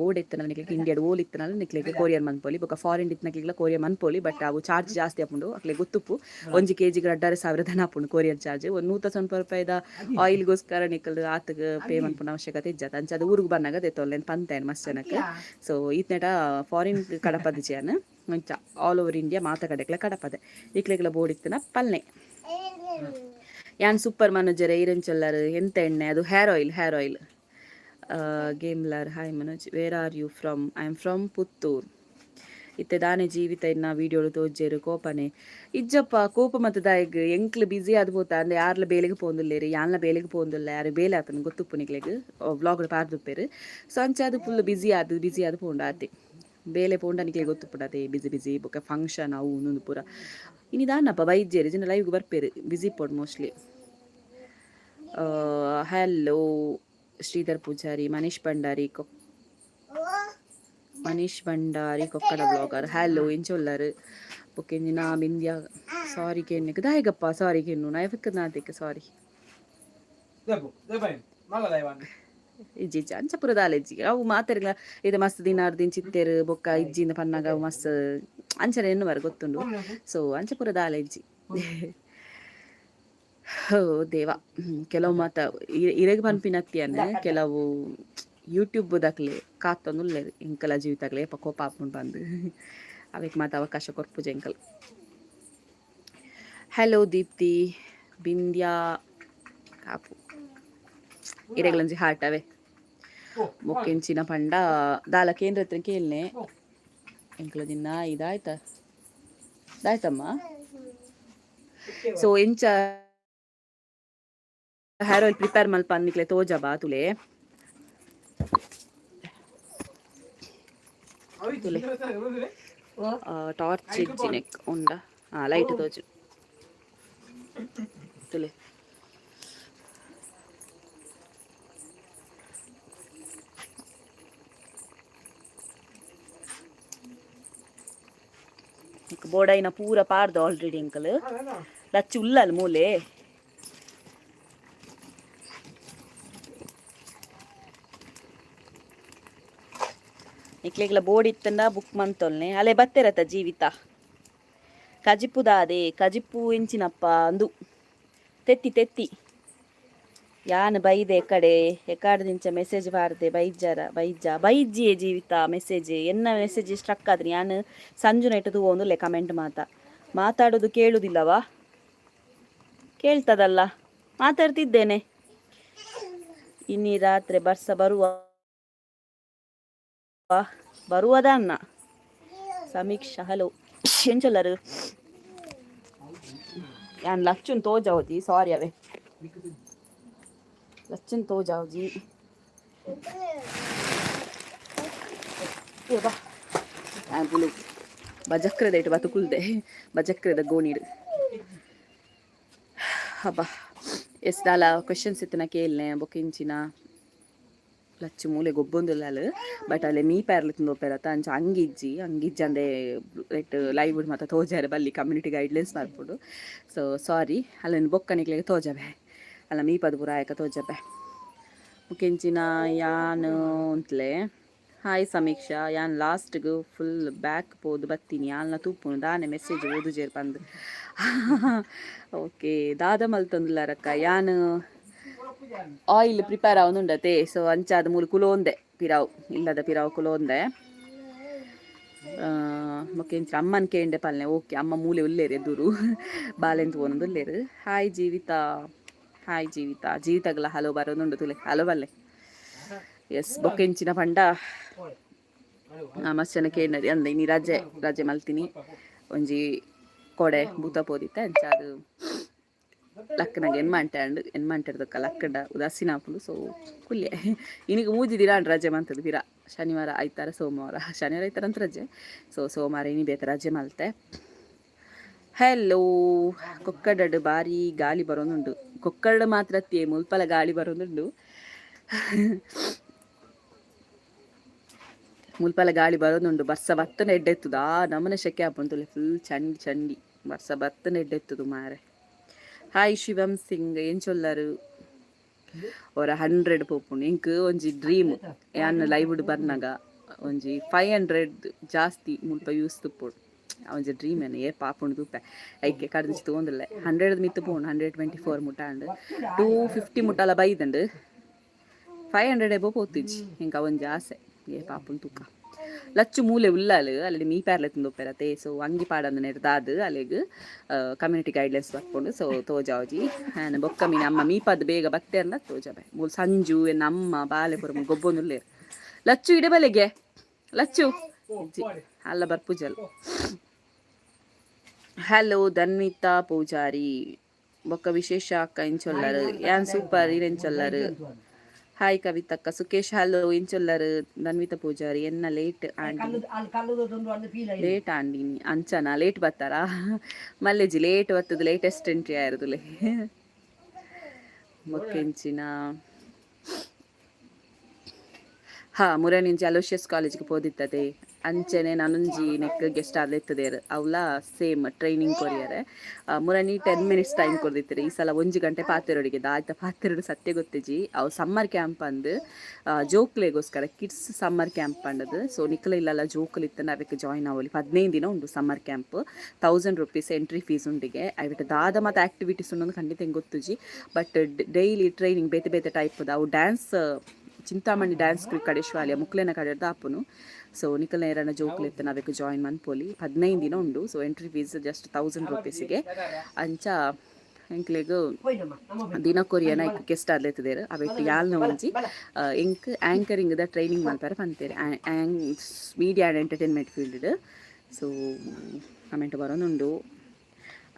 ಓಡ್ ಇತ್ತನ ನಿಕ್ಲೆಗ್ ಇಂಡಿಯಾಡ್ ಓಲ್ ಇತ್ತನಲ ನಿಕ್ಲೆಗ್ ಕೊರಿಯರ್ ಮನ್ಪೊಲಿ. ಬೊಕ್ಕ ಫಾರಿನ್ ಇತ್ತನಕ್ಲೆಗ್ಲ ಕೊರಿಯರ್ ಮನ್ಪೊಲಿ. ಬಟ್ ಅವು ಚಾರ್ಜ್ ಜಾಸ್ತಿ ಆಪುಂಡು. ಅಕ್ಲೆಗ್ ಗೊತ್ತುಪ್ಪು, 1 ಕೆಜಿಗೆ 2500 ದನ ಆಪುಂಡು ಕೊರಿಯರ್ ಚಾರ್ಜ್. ಒಂದು 190 ರೂಪಾಯಿದ ಆಯಿಲ್ಗೋಸ್ಕರ ನಿಕಲ್ ಆತಗ್ ಪೇ ಮನ್ಪುನ ಅವಶ್ಯಕತೆ ಇಜ್ಜಾತ. ಅಂಚ ಅದು ಊರಿಗೆ ಬನ್ನಾಗ ದೆತ್ತೊಲ್ಲೆ ಪಂತೇನ್ ಮಸ್ತ್ ಜನಕ್ಕೆ. ಸೊ ಈತ್ನೆಟ ಫಾರಿನ್ ಕಡಪದ ಅಂಚ ಆಲ್ ಓವರ್ ಇಂಡಿಯಾ ಮಾತ ಕಡೆಗ್ಲ ಕಡಪದೆ. ನಿಕ್ಲೆಗ್ಲ ಬೋಡಿತ್ತನ ಪಲ್ನೆ. ಯಾನ್ ಸೂಪರ್ ಮನೋಜರ್, ಈರೆಂಚೊಲ್ಲರ್? ಎಂತ ಎಣ್ಣೆ ಅದು? Hair oil, hair oil. ಗೇಮ್ಲರ್ hi Manoj, where are you from? I am from Puttur. ಇತ್ತೆ ದಾನೆ ಜೀವಿತ ಇನ್ನ ವೀಡಿಯೋಡು ತೋಜೇರು, ಕೋಪನೆ? ಇಜ್ಜಪ್ಪ, ಕೋಪ ಮತ್ತು ದಾಯಿಗ್? ಎಂಕ್ಲು ಬಿಸಿ ಆದ್ ಪೋತ. ಅಂದ್ರೆ ಯಾರ್ಲ ಬೇಲೆಗ್ ಪೋಂದುಲ್ಲೇರು, ಯಾನ್ಲ ಬೇಲೆಗ್ ಪೋಂದುಲ್ಲ. ಯಾರು ಬೇಲೆ ಆತನ ಗೊತ್ತುಪ್ಪು ನಿಕ್ಲೆಗ್, ವ್ಲಾಗ್ ಪಾರ್ದುಪ್ಪೇರು. ಸೊ ಅಂಚಾದ್ ಫುಲ್ ಬಿಸಿ ಆದ್ ಬಿಸಿ ಆದ್ ಪೋಂಡು ಆತೆ. ಬೇಲೆ ಪೋಂಡ ನಿಕ್ಲೆಗ್ ಗೊತ್ತುಪ್ಪುಂಡು ಅದೇ ಬಿಸಿ ಬಿಸಿ. ಬೊಕ್ಕ ಫಂಕ್ಷನ್ ಅವು ಉಂದೊಂದು ಪೂರ. ಇನಿ ದಾನಪ್ಪ ಬೈಜೇರು ಜಿನ ಲೈವ್ಗೆ ಬರ್ಪೇರು, ಬಿಸಿ ಪೋಡು ಮೋಸ್ಟ್ಲಿ. ಹಲೋ ಶ್ರೀಧರ್ ಪೂಜಾರಿ, ಮನೀಶ್ ಭಂಡಾರಿ ಕೊಕ್, ಮನೀಶ್ ಭಂಡಾರಿ ಕೊಕ್ಕಡ ಬ್ಲಾಗರ್, ಹಲೋ, ಎಂಚ ಉಲ್ಲರು? ಓಕೆ ನಾ ಬಿಂದ್ಯಾ, ಸಾರಿ ಕೇನ್ನೆಕ್ ದಾಯಗಪ್ಪ? ಸಾರಿ ಕೇನ್ನು ನಾ ಎಫಕ್ ನಾತೆಕ್ ಸಾರಿ. ಇಜ್ಜಿ ಇಜ್ಜಿ, ಅಂಚ ಪೂರ ದಾಲ ಇಜ್ಜಿ. ಅವು ಮಾತೆರ್ಗ್ಲ ಇದು ಮಸ್ತ್ ದಿನ ಅರ್ದಿನ ಚಿತ್ತೇರು ಬೊಕ್ಕ ಇಜ್ಜಿಂದ ಪನ್ನಾಗ ಅವು ಮಸ್ತ್ ಅಂಚನೆ ಎನ್ನುವರು, ಗೊತ್ತುಂಡು. ಸೊ ಅಂಚ ಪೂರ ದಾಲ ಇಜ್ಜಿ. ಹೋ ದೇವ. ಕೆಲವು ಮಾತ ಇರೆಗ್ ಪನ್ಪಿನತ್ತಿಯನ್ ಕೆಲವು ಯೂಟ್ಯೂಬ್ ದಕ್ಲೆ ಕಾತೊಂದುಲ್ಲೆರ್ ಎಂಕಲ ಜೀವಿತಗ್ಲೆ ಏಪ ಕೋಪ ಆಪುಂಡು ಪಂದ್. ಅವೆಕ್ ಮಾತ ಅವಕಾಶ ಕೊರ್ಪುಜ ಎಂಕಲ್. ಹಲೋ ದೀಪ್ತಿ ಬಿಂದ್ಯಾ ಕಾಪು, ಇರೆಗ್ಲಂಜಿ ಹಾರ್ಟ್ ಅವೇ. ಬೊಕ್ಕೆಂಚಿನ ಪಂಡ ದಾಲ ಕೇಂದ್ರ ಹತ್ರ ಕೇಳ್ನೆ ಎಂಕ್ಲ ದಿನ ಇದಾಯ್ತ ದಾಯ್ತಮ್ಮ. ಸೊ ಎಂಚ ಹೇರ್ ಆಯಿಲ್ ಪ್ರಿಪೇರ್ ಮಲ್ಪ ನಿಕ್ಲೆ ತೋಜಬಾ ತುಲೆ. ತುಲೆ, ಟಾರ್ಚ್ ಇಜ್ಜಿ ನೆಕ್ ಉಂಡ. ಹಾ, ಲೈಟ್ ತೋಜು ತುಲೆ. ಬೋಡೈನ ಪೂರ ಪಾರ್ದು ಆಲ್ರೆಡಿ ಅಂಕಲ್. ಲಚ್ಚು ಉಲ್ಲಲ್ ಮೂಲೆ. ನಿಕ್ಲೆಗ್ಲ ಬೋರ್ಡ್ ಇತ್ತಂಡ ಬುಕ್ ಮಂತೊಲ್ನೆ. ಅಲೆ ಬತ್ತೆರತ ಜೀವಿತ. ಕಜಿಪು ದಾದೆ? ಕಜಿಪು ಎಂಚಿನಪ್ಪ ಅಂದು ತೆತ್ತಿ ತೆತ್ತಿ. ಯಾನ್ ಬೈದೆ ಕಡೆ ಎಕಾಡ್ದಿಂಚ ಮೆಸೇಜ್ ಬಾರ್ದೆ. ಬೈಜಾರ ಬೈಜ ಬೈಜ್ಜಿಯೇ ಜೀವಿತ ಮೆಸೇಜ್. ಎನ್ನ ಮೆಸೇಜ್ ಸ್ಟ್ರಕ್ ಆದ್ರೆ ಯಾನ್ ಸಂಜು ನೈಟ್ ತೂವೊಂದುಲ್ಲೆ. ಕಮೆಂಟ್ ಮಾತ ಮಾತಾಡೋದು ಕೇಳುದಿಲ್ಲವಾ? ಕೇಳ್ತದಲ್ಲ, ಮಾತಾಡ್ತಿದ್ದೇನೆ. ಇನ್ನಿ ರಾತ್ರಿ ಬರ್ಸ ಬರುವ ಬರುವದ ಅನ್ನ. ಸಮೀಕ್ಷಾ, ಹಲೋ, ಎಂಚೊಲ್ಲರು? ಯಾನ್ ಲಚ್ಚುನ್ ತೋಜಾವುಜಿ, ಸಾರಿ. ಅವೇ ಲಚ್ಚುನ್ ತೋಜಾವುಜಿ. ಬಾ ಪುಲು ಬಜಕ್ರದ ಇಟ್ಟು ಬತುಕುಲ್ದೆ ಬಜಕ್ರದ ಗೋಣಿಡು. ಹಬ್ಬ. ಎಸ್, ದಾಲ ಕ್ವೆಶನ್ಸ್ ಇತ್ತಿನ ಕೇಳ್ನೆ. ಬೊಕ ಲಚ್ಚು ಮೂಲೆ ಗೊಬ್ಬೊಂದುಲ್ಲಾಲ್. ಬಟ್ ಅಲ್ಲೇ ಮೀ ಪ್ಯಾರ್ಲು ತಿಂದೋಪೆರತ್ತ, ಅಂಚ ಅಂಗಿಜ್ಜಿ ಅಂಗಿಜ್ಜಂದೆ ರೆಟ್ ಲೈವ್ ಮಾತ ತೋಜಾರೆ ಬಲ್ಲಿ, ಕಮ್ಯುನಿಟಿ ಗೈಡ್ಲೈನ್ಸ್ ಬರ್ಪುಂಡು. ಸೊ ಸಾರಿ, ಅಲ್ಲೊಂದು ಬೊಕ್ಕ ನಿಕ್ಲೆಗ್ ತೋಜಬೆ. ಅಲ್ಲ, ಮೀಪದ ಪೂರ ಆಯಕ ತೋಜಬೆ. ಮುಕೆಂಚಿನ ಯಾನ್ ಉಂತ್ಲೆ. ಹಾಯ್ ಸಮೀಕ್ಷಾ, ಯಾನ್ ಲಾಸ್ಟ್ಗ್ ಫುಲ್ ಬ್ಯಾಕ್ ಪೋದು ಬತ್ತೀನಿ. ಯಾಲ್ನ ತೂಪುನು ದಾನೆ ಮೆಸೇಜ್ ಓದುಜೇರ್ ಪಂದ್. ಓಕೆ, ದಾದ ಮಲ್ತೊಂದುಲ್ಲಾರಕ್ಕ? ಯಾನ್ ಆಯಿಲ್ ಪ್ರಿಪೇರ್ ಆವೊಂದುಂಡತೆ. ಸೊ ಅಂಚಾದ್ ಮೂಲು ಕುಲೋಂದೆ, ಪಿರಾವು ಇಲ್ಲದ ಪಿರಾವು ಕುಲೋಂದೆ. ಬೊಕ್ಕ ಅಮ್ಮನ್ ಕೇಂಡೆ ಪಲ್ನೆ. ಓಕೆ, ಅಮ್ಮ ಮೂಲೆ ಉಲ್ಲೇರು, ಎದುರು ಬಾಲೆಂತ ಪೋನೊಂದು ಉಲ್ಲೇರು. Hi Jeevitha, hi Jeevitha. ಜೀವಿತಗ್ಲ ಹಲೋ ಬರೋದುಂಡು ತುಲೆ. ಹಲೋ ಬಲ್ಲೆ. ಎಸ್, ಬೊಕ್ಕೆಂಚಿನ ಪಂಡ ಮಸ್ತ್ ಜನ ಕೇಂಡರಿ ಅಂದ. ಇನಿ ರಜೆ ರಜೆ ಮಲ್ತಿನಿ. ಒಂಜಿ ಕೊಡೆ ಬೂತ ಪೋದಿತ್ತೆ. ಅಂಚ ಅದು ಲಕ್ಕನಾಗ ಎನ್ಮಾಂಟೆ ಅಂಡ್ ಎನ್ಮಾಂಟೆಡ್ದಕ್ಕ ಲಕ್ಕಡ ಉದಾಸೀನ ಆಪುಂಡು. ಸೊ ಕುಲ್ಯೆ. ಇನಿಗ್ 3 ದಿನ ಅಂಡ್ ರಜೆ ಮಂತದ ಪಿರ. ಶನಿವಾರ, ಐತಾರ, ಸೋಮವಾರ. ಶನಿವಾರ ಐತಾರ ಅಂತ ರಜೆ. ಸೊ ಸೋಮವಾರ ಇನಿ ಬೇತೆ ರಜೆ ಮಲ್ತೆ. ಹೆಲೋ, ಕೊಕ್ಕಡಡ್ ಬಾರಿ ಗಾಳಿ ಬರೋದುಂಡು. ಕೊಕ್ಕಡ ಮಾತ್ರ ಅತ್ತಿಯೇ, ಮುಲ್ಪಲ ಗಾಳಿ ಬರೋದುಂಡು. ಮುಲ್ಪಲ ಗಾಳಿ ಬರೋದುಂಡು. ಬರ್ಸ ಬತ್ತನ ಎಡ್ಡೆತ್ತುದು. ಆ ನಮನೆ ಶೆಕೆ ಆಪುಂಡು. ಫುಲ್ ಚಂಡಿ ಚಂಡಿ. ಬರ್ಸ ಬತ್ತನ ಎಡ್ಡೆತ್ತುದು ಮಾರೆ. ಹಾಯ್ ಶಿವಂ ಸಿಂಗ್, ಎಂಚೊಲ್ಲರು? ಒರ 100 ಪೋಪುಂಡು. ಎಂಕ್ ಒಂಜಿ ಡ್ರೀಮ್, ಯಾನ್ ಲೈವ್ ಬರ್ನಾಗ ಒಂಜಿ 500 ಜಾಸ್ತಿ ಮುಲ್ಪ ಯೂಸ್ ತುಪ್ಪೊಡು. ಒಂಜಿ ಡ್ರೀಮ್ ಏನ ಏ ಪಾಪುಂಡು ತೂಪೆ. ಐಕೆ ಕಡ್ದಿಂಚಿ ತಗೊಂದಿಲ್ಲ. 100 ಮಿತ್ತು ಪೋಂಡು. 124 ಮುಟ್ಟ ಅಂಡ್ 250 ಮುಟ್ಟಲ ಬೈದಂಡು. 500 ಎಬೋ ಪೋತಿಜ್ಜಿ. ಎಂಕ್ ಒಂಜಿ ಆಸೆ, ಏ ಪಾಪುಂಡು ತೂಕ. ಲಚ್ಚು ಮೂಲೆ ಉಲ್ಲಾಲ್. ಅಲ್ಲಿ ಮೀ ಪ್ಯಾರ್ಲೆ ತಿಂದೊಪ್ಪೆರತೆ. ಸೊ ಅಂಗಿ ಪಾಡಂದು ನೆಡ್ದಾದ್ ಅಲೆಗ್ ಕಮ್ಯುನಿಟಿ ಗೈಡ್ಲೈನ್ಸ್ ಬರ್ಪುಂಡು. ಸೊ ತೋಜಾವುಜಿ ಆನ್. ಬೊಕ್ಕ ಮೀನ ಅಮ್ಮ ಮೀಪದ್ ಬೇಗ ಬತ್ತೆರ್ನ ತೋಜಾಬೆ. ಮೂಲು ಸಂಜು, ಎನ್ನ ಅಮ್ಮ, ಬಾಲೆ ಪೂರ ಗೊಬ್ಬೊಂದುಲ್ಲೇರು. ಲಚ್ಚು ಇಡೆ ಬಲೆಗೆ ಲಚ್ಚು ಅಲ್ಲ ಬರ್ಪುಜಲ್. ಹಲೋ ಧನ್ವಿತಾ ಪೂಜಾರಿ. ಬೊಕ್ಕ ವಿಶೇಷ ಅಕ್ಕ, ಇಂಚೊಲ್ಲರು? ಯಾನ್ ಸೂಪರ್, ಇರೆಂಚೊಲ್ಲರು? ಹಾಯ್ ಕವಿತಕ್ಕ. ಸುಕೇಶ್, ಹಲೋ, ಇಂಚೊಲ್ಲರು? ಧನ್ವಿತಾ ಪೂಜಾರಿ, ಎನ್ನ ಲೇಟ್ ಆಂಡಿ, ಲೇಟ್ ಆಂಡಿನಿ. ಅಂಚನ ಲೇಟ್ ಬರ್ತಾರಾ? ಮಲ್ಲೇಜಿ ಲೇಟ್ ಬರ್ತದೆ. ಲೇಟೆಸ್ಟ್ ಎಂಟ್ರಿ ಆಯಿರುದುಲೆ. ಮೊಕ್ಕೆಂಚಿನ ಹಾ ಮುರನಿಂಚಿ ಅಲೋಷಿಯಸ್ ಕಾಲೇಜ್ಗೆ ಪೋದಿತ್ತದೆ. ಅಂಚನೆ ನನೊಂಜಿ ನೆಕ್ ಗೆಸ್ಟ್ ಆದ್ಲೆತ್ತದೇರು. ಅವ್ಲ ಸೇಮ್ ಟ್ರೈನಿಂಗ್ ಕೊರಿಯರೆ. ಮುರನಿ 10 ಮಿನಿಟ್ಸ್ ಟೈಮ್ ಕೊರ್ದಿತ್ತೆರ್. ಈ ಸಲ 1 ಗಂಟೆ ಪಾತೆರೊಡಿಗೆ. ದಾಯ್ತ ಪಾತೆರೊಡು ಸತ್ಯ ಗೊತ್ತಿಜಿ. ಅವು ಸಮ್ಮರ್ ಕ್ಯಾಂಪ್ ಅಂದ್ ಜೋಕ್ಲೆಗೋಸ್ಕರ, ಕಿಡ್ಸ್ ಸಮ್ಮರ್ ಕ್ಯಾಂಪ್ ಪಂಡದು. ಸೊ ನಿಕ್ಲ ಇಲ್ಲಲ್ಲ ಜೋಕುಲು ಇತ್ತಂಡ ಅವೆಕ್ ಜಾಯಿನ್ ಆವೊಲಿ. 15 ದಿನ ಉಂಡು summer camp. ₹1000 entry fees ಉಂಡಿಗೆ. ಅವೆಟ್ ದಾದ ಮಾತ ಆಕ್ಟಿವಿಟೀಸ್ ಉಂಡು ಖಂಡಿತ ಎಂಕ್ ಗೊತ್ತುಜಿ. ಬಟ್ ಡೈಲಿ ಟ್ರೈನಿಂಗ್ ಬೇತೆ ಬೇತೆ ಟೈಪ್ ಅವು. ಡ್ಯಾನ್ಸ್, ಚಿಂತಾಮಣಿ ಡ್ಯಾನ್ಸ್ ಕಡೇಶ್ವಾಲಿಯ ಮುಕ್ಲೆನ ಕಡೆರ್ದ್ ಆಪುನು. ಸೊ ನಿಕಲ್ನ ಏರನ ಜೋಕುಲು ಇತ್ತಂಡ ಅವೆಕ್ ಜಾಯಿನ್ ಮನ್ಪೊಲಿ. 15 ದಿನ ಉಂಡು. ಸೊ ಎಂಟ್ರಿ ಫೀಸ್ ಜಸ್ಟ್ 1000 ರುಪೀಸಿಗೆ. ಅಂಚ ಎಂಕ್ಲೆಗ್ ದಿನ ಕೊರಿಯನ ಗೆಸ್ಟ್ ಆದ್ಲೆತ್ತದೇರು. ಅವೆಟ್ ಯಾಲ್ನ ಒಂಜಿ ಎಂಕ್ ಆ್ಯಂಕರಿಂಗ್ ದ ಟ್ರೈನಿಂಗ್ ಮಲ್ಪರೆ ಪಂತೇರು media and entertainment field. So comment ಬರೋನುಂಡು.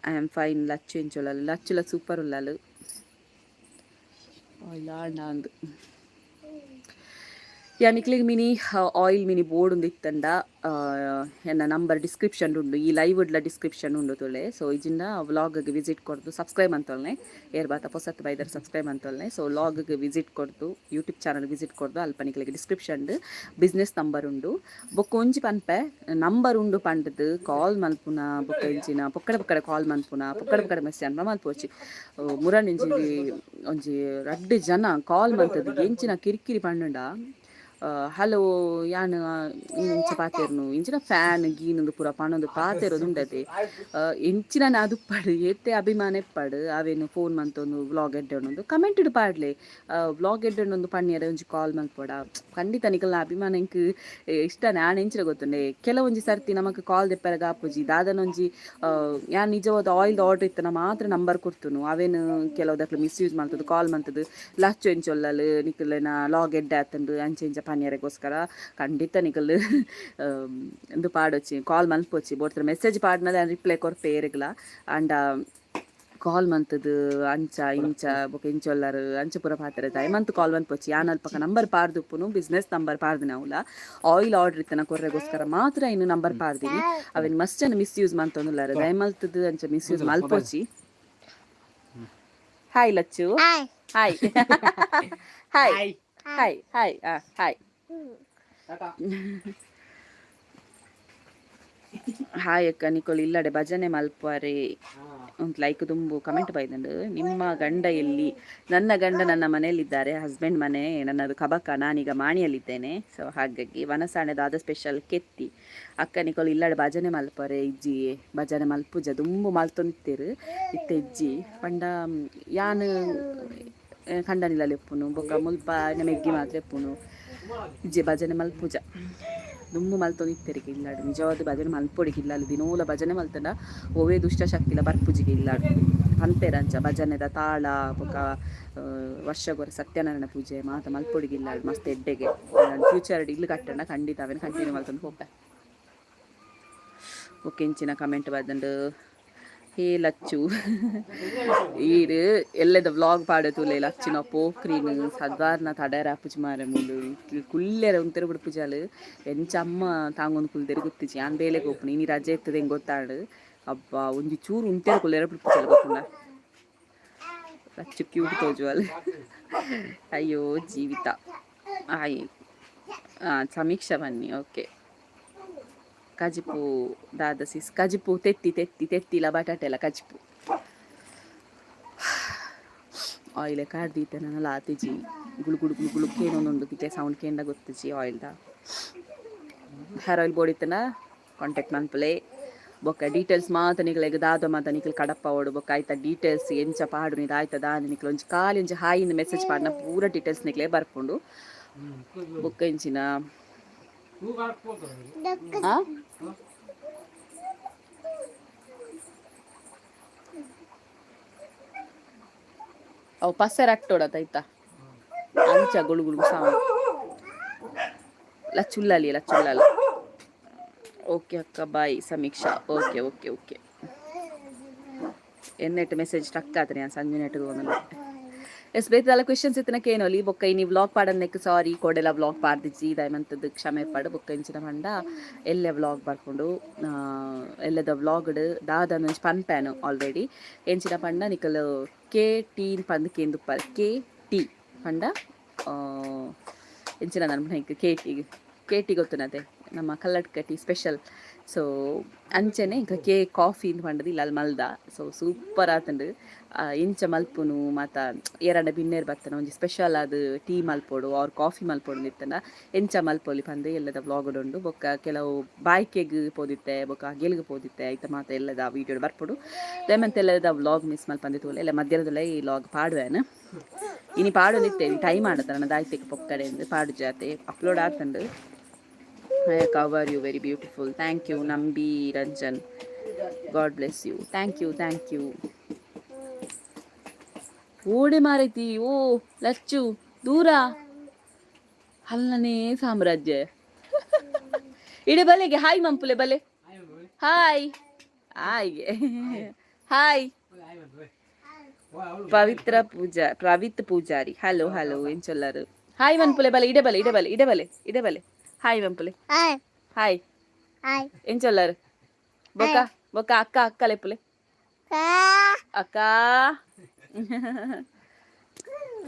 I am fine. Lachchu ಎಂಚೊಲ್ಲಲು? ಲಚ್ಚುಲ super ಉಲ್ಲಲು. ಆಯಿಲ್ ಆಂಡ ಅಂದು ಯಾ ನಿಕ್ಲೆಗ್ ಮಿನಿ ಆಯಿಲ್ ಮಿನಿ ಬೋರ್ಡ್ ಒಂದು ಇತ್ತಂಡ ಎನ್ನ ನಂಬರ್ ಡಿಸ್ಕ್ರಿಪ್ಷನ್ ಉಂಡು. ಈ ಲೈವ್ ಡ್ಲ ಡಿಸ್ಕ್ರಿಪ್ಷನ್ ಉಂಡು ತುಲೆ. ಸೊ ಇಜಿಂಡ ವ್ಲಾಗ್ಗೆ ವಿಸಿಟ್ ಕೊರ್ದು ಸಬ್ಸ್ಕ್ರೈಬ್ ಅಂತೊಲ್ನೆ. ಏರ್ ಬಾತ ಪೊಸತ್ ಬೈದರ್ ಸಬ್ಸ್ಕ್ರೈಬ್ ಅಂತೊಲ್ನೆ. ಸೊ ವ್ಲಾಗ್ಗೆ ವಿಸಿಟ್ ಕೊರ್ದು, ಯೂಟ್ಯೂಬ್ ಚಾನಲ್ ವಿಸಿಟ್ ಕೊರ್ದು, ಅಲ್ಪ ನಿಕ್ಲೆಗ್ ಡಿಸ್ಕ್ರಿಪ್ಷನ್ ಬಿಸ್ನೆಸ್ ನಂಬರ್ ಉಂಡು. ಬೊಕ್ಕ ಒಂಜಿ ಪನ್ಪೆ, ನಂಬರ್ ಉಂಡು ಪಂಡದು ಕಾಲ್ ಮಲ್ಪುನ ಬೊಕ್ಕ ಇಂಚಿನ ಪೊಕ್ಕಡೆ ಪೊಕ್ಕಡೆ ಕಾಲ್ ಮಲ್ಪುನ, ಪೊಕ್ಕಡೆ ಪೊಕ್ಕಡೆ ಮೆಸೇಜ್ ಅನ್ಪ ಮಲ್ಪೊಚಿ. ಮುರನ್ ಇಂಚಿ ಒಂಜಿ ರಡ್ಡ್ ಜನ ಕಾಲ್ ಮಲ್ತದು ಎಂಚಿನ ಕಿರಿಕಿರಿ ಪಂಡುಂಡ, ಹಲೋ, ಯಾನ್ ಇಂಚ ಪಾತೆರ್ನು, ಇಂಚಿನ ಫ್ಯಾನ್ ಗೀನಂದು ಪೂರ ಪನೊಂದು ಪಾತೆರೋದುಂಡತೆ. ಎಂಚಿನ ನಾದುಪ್ಪಡು, ಏತೆ ಅಭಿಮಾನ ಇಪ್ಪಡು, ಅವೇನು ಫೋನ್ ಮಂತೊಂದು ವ್ಲಾಗ್ ಎಡ್ಡೊಂದು ಕಮೆಂಟ್ ಪಾಡ್ಲೆ. ವ್ಲಾಗ್ ಎಡ್ಡೊಂದು ಪಣ್ಯರೆ ಒಂಜಿ ಕಾಲ್ ಮಲ್ಪೊಡ. ಖಂಡಿತ ನಿಕಲ್ನ ಅಭಿಮಾನ ಎಂಕ್ ಇಷ್ಟ. ನಾನ್ ಎಂಚಿನ ಗೊತ್ತುಂಡೆ, ಕೆಲವೊಂಜಿ ಸರ್ತಿ ನಮಕ್ ಕಾಲ್ ದೆಪ್ಪರೆಗ್ ಆಪುಜಿ. ದಾದನೊಂಜಿ ಯಾನ್ ನಿಜವಾದ ಆಯಿಲ್ ಆರ್ಡರ್ ಇತ್ತನ ಮಾತ್ರ ನಂಬರ್ ಕೊಡ್ತುನು. ಅವೇನು ಕೆಲವುದಕ್ಲು ಮಿಸ್ಯೂಸ್ ಮಲ್ತದು, ಕಾಲ್ ಮಲ್ತದು, ಲಚ್ಚು ಎಂಚೊಲ್ಲಲು, ನಿಕಲೆನ ಲಾಗ್ ಎಡ್ಡೆ ಆತಂದು ಅಂಚೆ ಇಂಚ ಪನ್ಯರೆಗೋಸ್ಕರ ಖಂಡಿತ ನಿಕಲ್ ಇಂದು ಪಾಡೊಚ್ಚಿ, ಕಾಲ್ ಮಲ್ಪೊಚ್ಚಿ. ಬೋಡ್ತರ ಮೆಸೇಜ್ ಪಾಡ್ನದ ರಿಪ್ಲೈ ಕೊರ್ಪೆ ಏರೆಗ್ಲ. ಅಂಡ ಕಾಲ್ ಮಂತದು ಅಂಚ ಇಂಚ ಬೊಕ ಇಂಚೊಲ್ಲರು ಅಂಚ ಪೂರ ಪಾತೆರ ದಯಮಂತ್ ಕಾಲ್ ಮನ್ಪೊಚ್ಚಿ. ಯಾನ್ ಅಲ್ಪಕ ನಂಬರ್ ಪಾರ್ದುಪ್ಪುನು, ಬಿಸ್ನೆಸ್ ನಂಬರ್ ಪಾರ್ದಿನ ಅವುಲ. ಆಯಿಲ್ ಆರ್ಡರ್ ಇತ್ತನ ಕೊರ್ರೆಗೋಸ್ಕರ ಮಾತ್ರ ಇನ್ನು ನಂಬರ್ ಪಾರ್ದಿನಿ. ಅವೆನ್ ಮಸ್ತ್ ಜನ ಮಿಸ್ಯೂಸ್ ಮಂತೊಂದುಲ್ಲಾರ. ದಯಮಲ್ತದು ಅಂಚ ಮಿಸ್ಯೂಸ್ ಮಲ್ಪೊಚ್ಚಿ. Hi Lachchu. Hi hi hi hi hi hi ಅಕ್ಕ, ನಿಕೋಲ್ ಇಲ್ಲಡೆ ಭಜನೆ ಮಲ್ಪುವರೆ ಒಂದು ಲೈಕ್ ದುಂಬು ಕಮೆಂಟ್ ಬೈದಂಡು. ನಿಮ್ಮ ಗಂಡ ಎಲ್ಲಿ? ನನ್ನ ಗಂಡ ನನ್ನ ಮನೆಯಲ್ಲಿದ್ದಾರೆ. ಹಸ್ಬೆಂಡ್ ಮನೆ ನನ್ನದು ಕಬಕ, ನಾನೀಗ ಮಾಣಿಯಲ್ಲಿದ್ದೇನೆ. ಸೊ ಹಾಗಾಗಿ ವನಸಾಣೆದಾದ ಸ್ಪೆಷಲ್ ಕೆತ್ತಿ. ಅಕ್ಕ, ನಿಕೋಲ್ ಇಲ್ಲಡೆ ಭಜನೆ ಮಲ್ಪರೆ ಇಜ್ಜಿ? ಭಜನೆ ಮಲ್ಪುಜ, ದುಂಬು ಮಲ್ತೊಂತಿರು, ಇತ್ತೆ ಇಜ್ಜಿ. ಪಂಡ ಯಾನ್ ಕಂಡನಿಲಲ್ಲಿ ಉಪ್ಪುನು, ಬೊಕ್ಕ ಮುಲ್ಪ ಮೆಗ್ಗಿ ಮಾತ್ರ ಇಪ್ಪುನು. ಇಜ್ಜೆ, ಭಜನೆ ಮಲ್ಪುಜ, ದುಂಬು ಮಲ್ತೊಂದಿತ್ತೆರಿಗೆ ಇಲ್ಲಾಡು. ನಿಜವಾದ ಭಜನೆ ಮಲ್ಪೊಡಿಗೆ ಇಲ್ಲಲ್ಲ. ದಿನೋಲ ಭಜನೆ ಮಲ್ತಂಡ ಒವೇ ದುಷ್ಟ ಶಕ್ತಿಲ ಬರ್ಪುಜಿಗೆ ಇಲ್ಲಾಡು ಪಂಪೆರಂಚ. ಭಜನೆದ ತಾಳ ಬೊಕ್ಕ ವರ್ಷಗೊರ ಸತ್ಯನಾರಾಯಣ ಪೂಜೆ ಮಾತ ಮಲ್ಪೊಡಿಗೆ ಇಲ್ಲಾಡು, ಮಸ್ತ್ ಎಡ್ಡೆಗೆ. ಫ್ಯೂಚರ್ ಇಲ್ಲು ಕಟ್ಟಣ ಖಂಡಿತ ಅವೇನು ಕಂಟಿನ್ಯೂ ಮಲ್ತೊಂದು ಪೋಪೆ. ಓಕೆ, ಇಂಚಿನ ಕಮೆಂಟ್ ಬದಂಡು. ಹೇ ಲಚ್ಚು, ಈರ್ ಎಲ್ಲೆದ ವ್ಲಾಗ್ ಪಾಡ ತೂಲೆ. ಲಚ್ಚಿನ ಪೋಕ್ರಿನ್ ಸದಾರ್ನ ತಡೇರ ಆಪುಜಿ ಮಾರೆ. ಮುಲು ಕುಲ್ಲೆರ ಉಂತೆರ ಬಿಡ್ಪುಜಾಲು. ಎಂಚ ಅಮ್ಮ ತಾಂಗೊಂದು ಕುಲ್ದೆರ್ ಗೊತ್ತಿಜಿ. ಯಾನ್ ಬೇಲೆಗ್ ಪೋಪುನಿ, ಇನಿ ರಜೆ ಇತ್ತದ ಹೆಂಗ್ ಗೊತ್ತಾಂಡ್. ಅಬ್ಬಾ, ಒಂಜಿ ಚೂರು ಉಂತೆರ ಕುಲ್ಲೆರ ಬಿಡ್ಪುಜಾಲು ಗೊತ್ತುಂಡ. ಲಚ್ಚು ಕ್ಯೂಟ್ ತೋಜುವಲ್. ಅಯ್ಯೋ ಜೀವಿತ. ಆಯ್ ಸಮೀಕ್ಷಾ ಬನ್ನಿ. ಓಕೆ, ಕಜಿಪು ದಾದ ಸಿಸ್? ಕಜಿಪು ತೆತ್ತಿ ತೆತ್ತಿ ತೆತ್ತಿಲ ಬಟಾಟೆ ಎಲ್ಲ ಕಜಿಪು. ಆಯಿಲ್ ಕಾಡ್ ದೀತೆ ನನ್ನ ಆತಿಜಿ. ಗುಳು ಗುಳು ಗುಳು ಗುಳು ಕೇನೊಂದುಂಡು ಕಿತೆ ಸೌಂಡ್ ಕೇಂಡ ಗೊತ್ತಿಜಿ ಆಯಿಲ್ದ. ಹೇರ್ ಆಯಿಲ್ ಬೋಡಿತ್ತನ ಕಾಂಟ್ಯಾಕ್ಟ್ ಮನ್ಪುಲೆ. ಬೊಕ್ಕ ಡೀಟೇಲ್ಸ್ ಮಾತ ನಿಕಲೆಗ್ ದಾದ ಮಾತ ನಿಕಲ್ ಕಡಪ್ಪ ಬೊಕ್ಕ ಆಯ್ತ ಡೀಟೇಲ್ಸ್ ಎಂಚ ಪಾಡು ಆಯ್ತ ದಾದ ನಿಕಲ್ ಒಂಜಿ ಖಾಲಿ ಒಂಜಿ ಹಾಯ್ ಇಂದ್ ಮೆಸೇಜ್ ಪಾಡ್ನ ಪೂರ ಡೀಟೇಲ್ಸ್ ನಿಕ್ಲೆ ಬರ್ಪುಂಡು. ಬೊಕ್ಕ ಇಂಚಿನ ಆ? ಅವು ಪಸರ್ ಅಟ್ಟೋಡತ ಆಯ್ತಾ ಅಂಚ ಗುಳು ಗುಳು ಸೌಂಡ್. ಲಚ್ಚುಲ್ಲಲಿ ಲಚ್ಚುಲ್ಲಲ್ಲ. ಓಕೆ ಅಕ್ಕ, bye Sameeksha. Okay okay okay. ಎನ್ನೆಟ್ ಮೆಸೇಜ್ ಸ್ಟಕ್ ಆತ್ರಿ ನಾನು ಸಂಜೆ ನೆಟ್ ಒಂದಲ್ಲ. ಎಸ್, ಬೇತಲ್ಲ ಕ್ವೆಶನ್ಸ್ ಇತ್ತನ ಕೇನೋಲಿ. ಬೊಕ್ಕ ಇನಿ ವ್ಲಾಗ್ ಪಾಡನ್ನೆಕ್ ಸಾರಿ, ಕೋಡೆಲ ವ್ಲಾಗ್ ಪಾಡ್ದಿಜ್ಜಿ, ದಯಮಂತದ್ದು ಕ್ಷಮೆ ಪಾಡು. ಬೊಕ್ಕ ಇಂಚಿನ ಪಂಡ ಎಲ್ಲೆ ವ್ಲಾಗ್ ಬರ್ಪುಂಡು. ಎಲ್ಲದ ವ್ಲಾಗ್ಡ್ ದಾದ ಒಂಜಿ ಪನ್ಪ್ಯಾನು ಆಲ್ರೆಡಿ. ಎಂಚಿನ ಪಂಡ ನಿಕಲ್ ಕೆ ಟೀನ್ ಪಂದ್ ಕೇಂದುಪ್ಪ. ಕೆ ಟಿ ಪಂಡ ಎಂಚಿನ ನನ್ಪುನ ಕೆ ಟಿ? ಕೆ ಟಿ ಗೊತ್ತುನತೆ, ನಮ್ಮ ಕಲ್ಲಡ್ಕ ಟೀ ಸ್ಪೆಷಲ್. ಸೊ ಅಂಚನೆ ಇಂಕ ಕೆ ಕಾಫಿ ಇಂದ್ ಪಂಡದು ಇಲ್ಲ ಅಲ್ಲಿ ಮಲ್ದ. ಸೊ ಸೂಪರ್ ಆತುಂಡು. ಎಂಚ ಮಲ್ಪುನು ಮಾತ ಏರಂಡ ಬಿನ್ನೆರ್ ಬತ್ತನ ಒಂಜಿ ಸ್ಪೆಷಲ್ ಆದ್ ಟೀ ಮಲ್ಪೊಡು ಆರ್ ಕಾಫಿ ಮಲ್ಪೊಡು ಇತ್ತಂಡ ಎಂಚ ಮಲ್ಪೊಲಿ ಪಂದ್ ಎಲ್ಲದ ವ್ಲಾಗ್ ಉಂಡು. ಬೊಕ್ಕ ಕೆಲವು ಬಾಯ್ಕೆಗ್ ಪೋದಿತ್ತೆ, ಬೊಕ್ಕ ಅಗೆಲ್ಗ್ ಪೋದಿತ್ತೆ, ಐತ ಮಾತ ಎಲ್ಲದ ವೀಡಿಯೋ ಬರ್ಪುಡು. ದಯಮಂತ ಎಲ್ಲದ ವ್ಲಾಗ್ ಮಿಸ್ ಮಲ್ಪಂದೆ ತೂಲೆ. ಎಲ್ಲ ಮಧ್ಯಾಹ್ನದಲ್ಲ ಈ ವ್ಲಾಗ್ ಪಾಡುವೇನು. ಇನಿ ಪಾಡೊಂದಿತ್ತೆ, ಟೈಮ್ ಆಡತ್ತ ನನ್ನ ದಾಯ್ತಿಗೆ ಪೊಕ್ಕಡೆ ಪಾಡು ಜಾತೆ upload ಆತಂಡು. Cover you very beautiful. Thank you Nambi Ranjan. God bless you. Thank you, thank you. ಓಡೆ ಮಾರೈತಿ. ಓ ಲಚ್ಚು, ದೂರ ಅಲ್ಲನೇ ಸಾಮ್ರಾಜ್ಯ. ಇಡೆ ಬಲೆಗೆ ಹಾಯ್ ಮಂಪುಲೆ, ಬಲೆ. ಹಾಯ್, ಹಾಯ್ಗೆ hi. Pavitra Pooja, Pravith Poojary, hello hello. ಏನ್ ಚೊಲ್ಲಾರು? ಹಾಯ್ ಮನ್ಪುಲೆ, ಬಲೆ. ಇಡೆ ಬಲೆ, ಇಡೆ ಬಲೆ, ಇಡೆ ಬಲೆ, ಇಡೆ ಬಲೆ. ಹಾಯ್ ಮಂಪುಲೆ. ಹಾಯ್. ಏನ್ ಚೊಲ್ಲಾರು? ಬೊಕ್ಕ ಬೊಕ್ಕ ಅಕ್ಕ, ಅಕ್ಕ ಲೆಪ್ಪುಲೆ. ಅಕ್ಕ,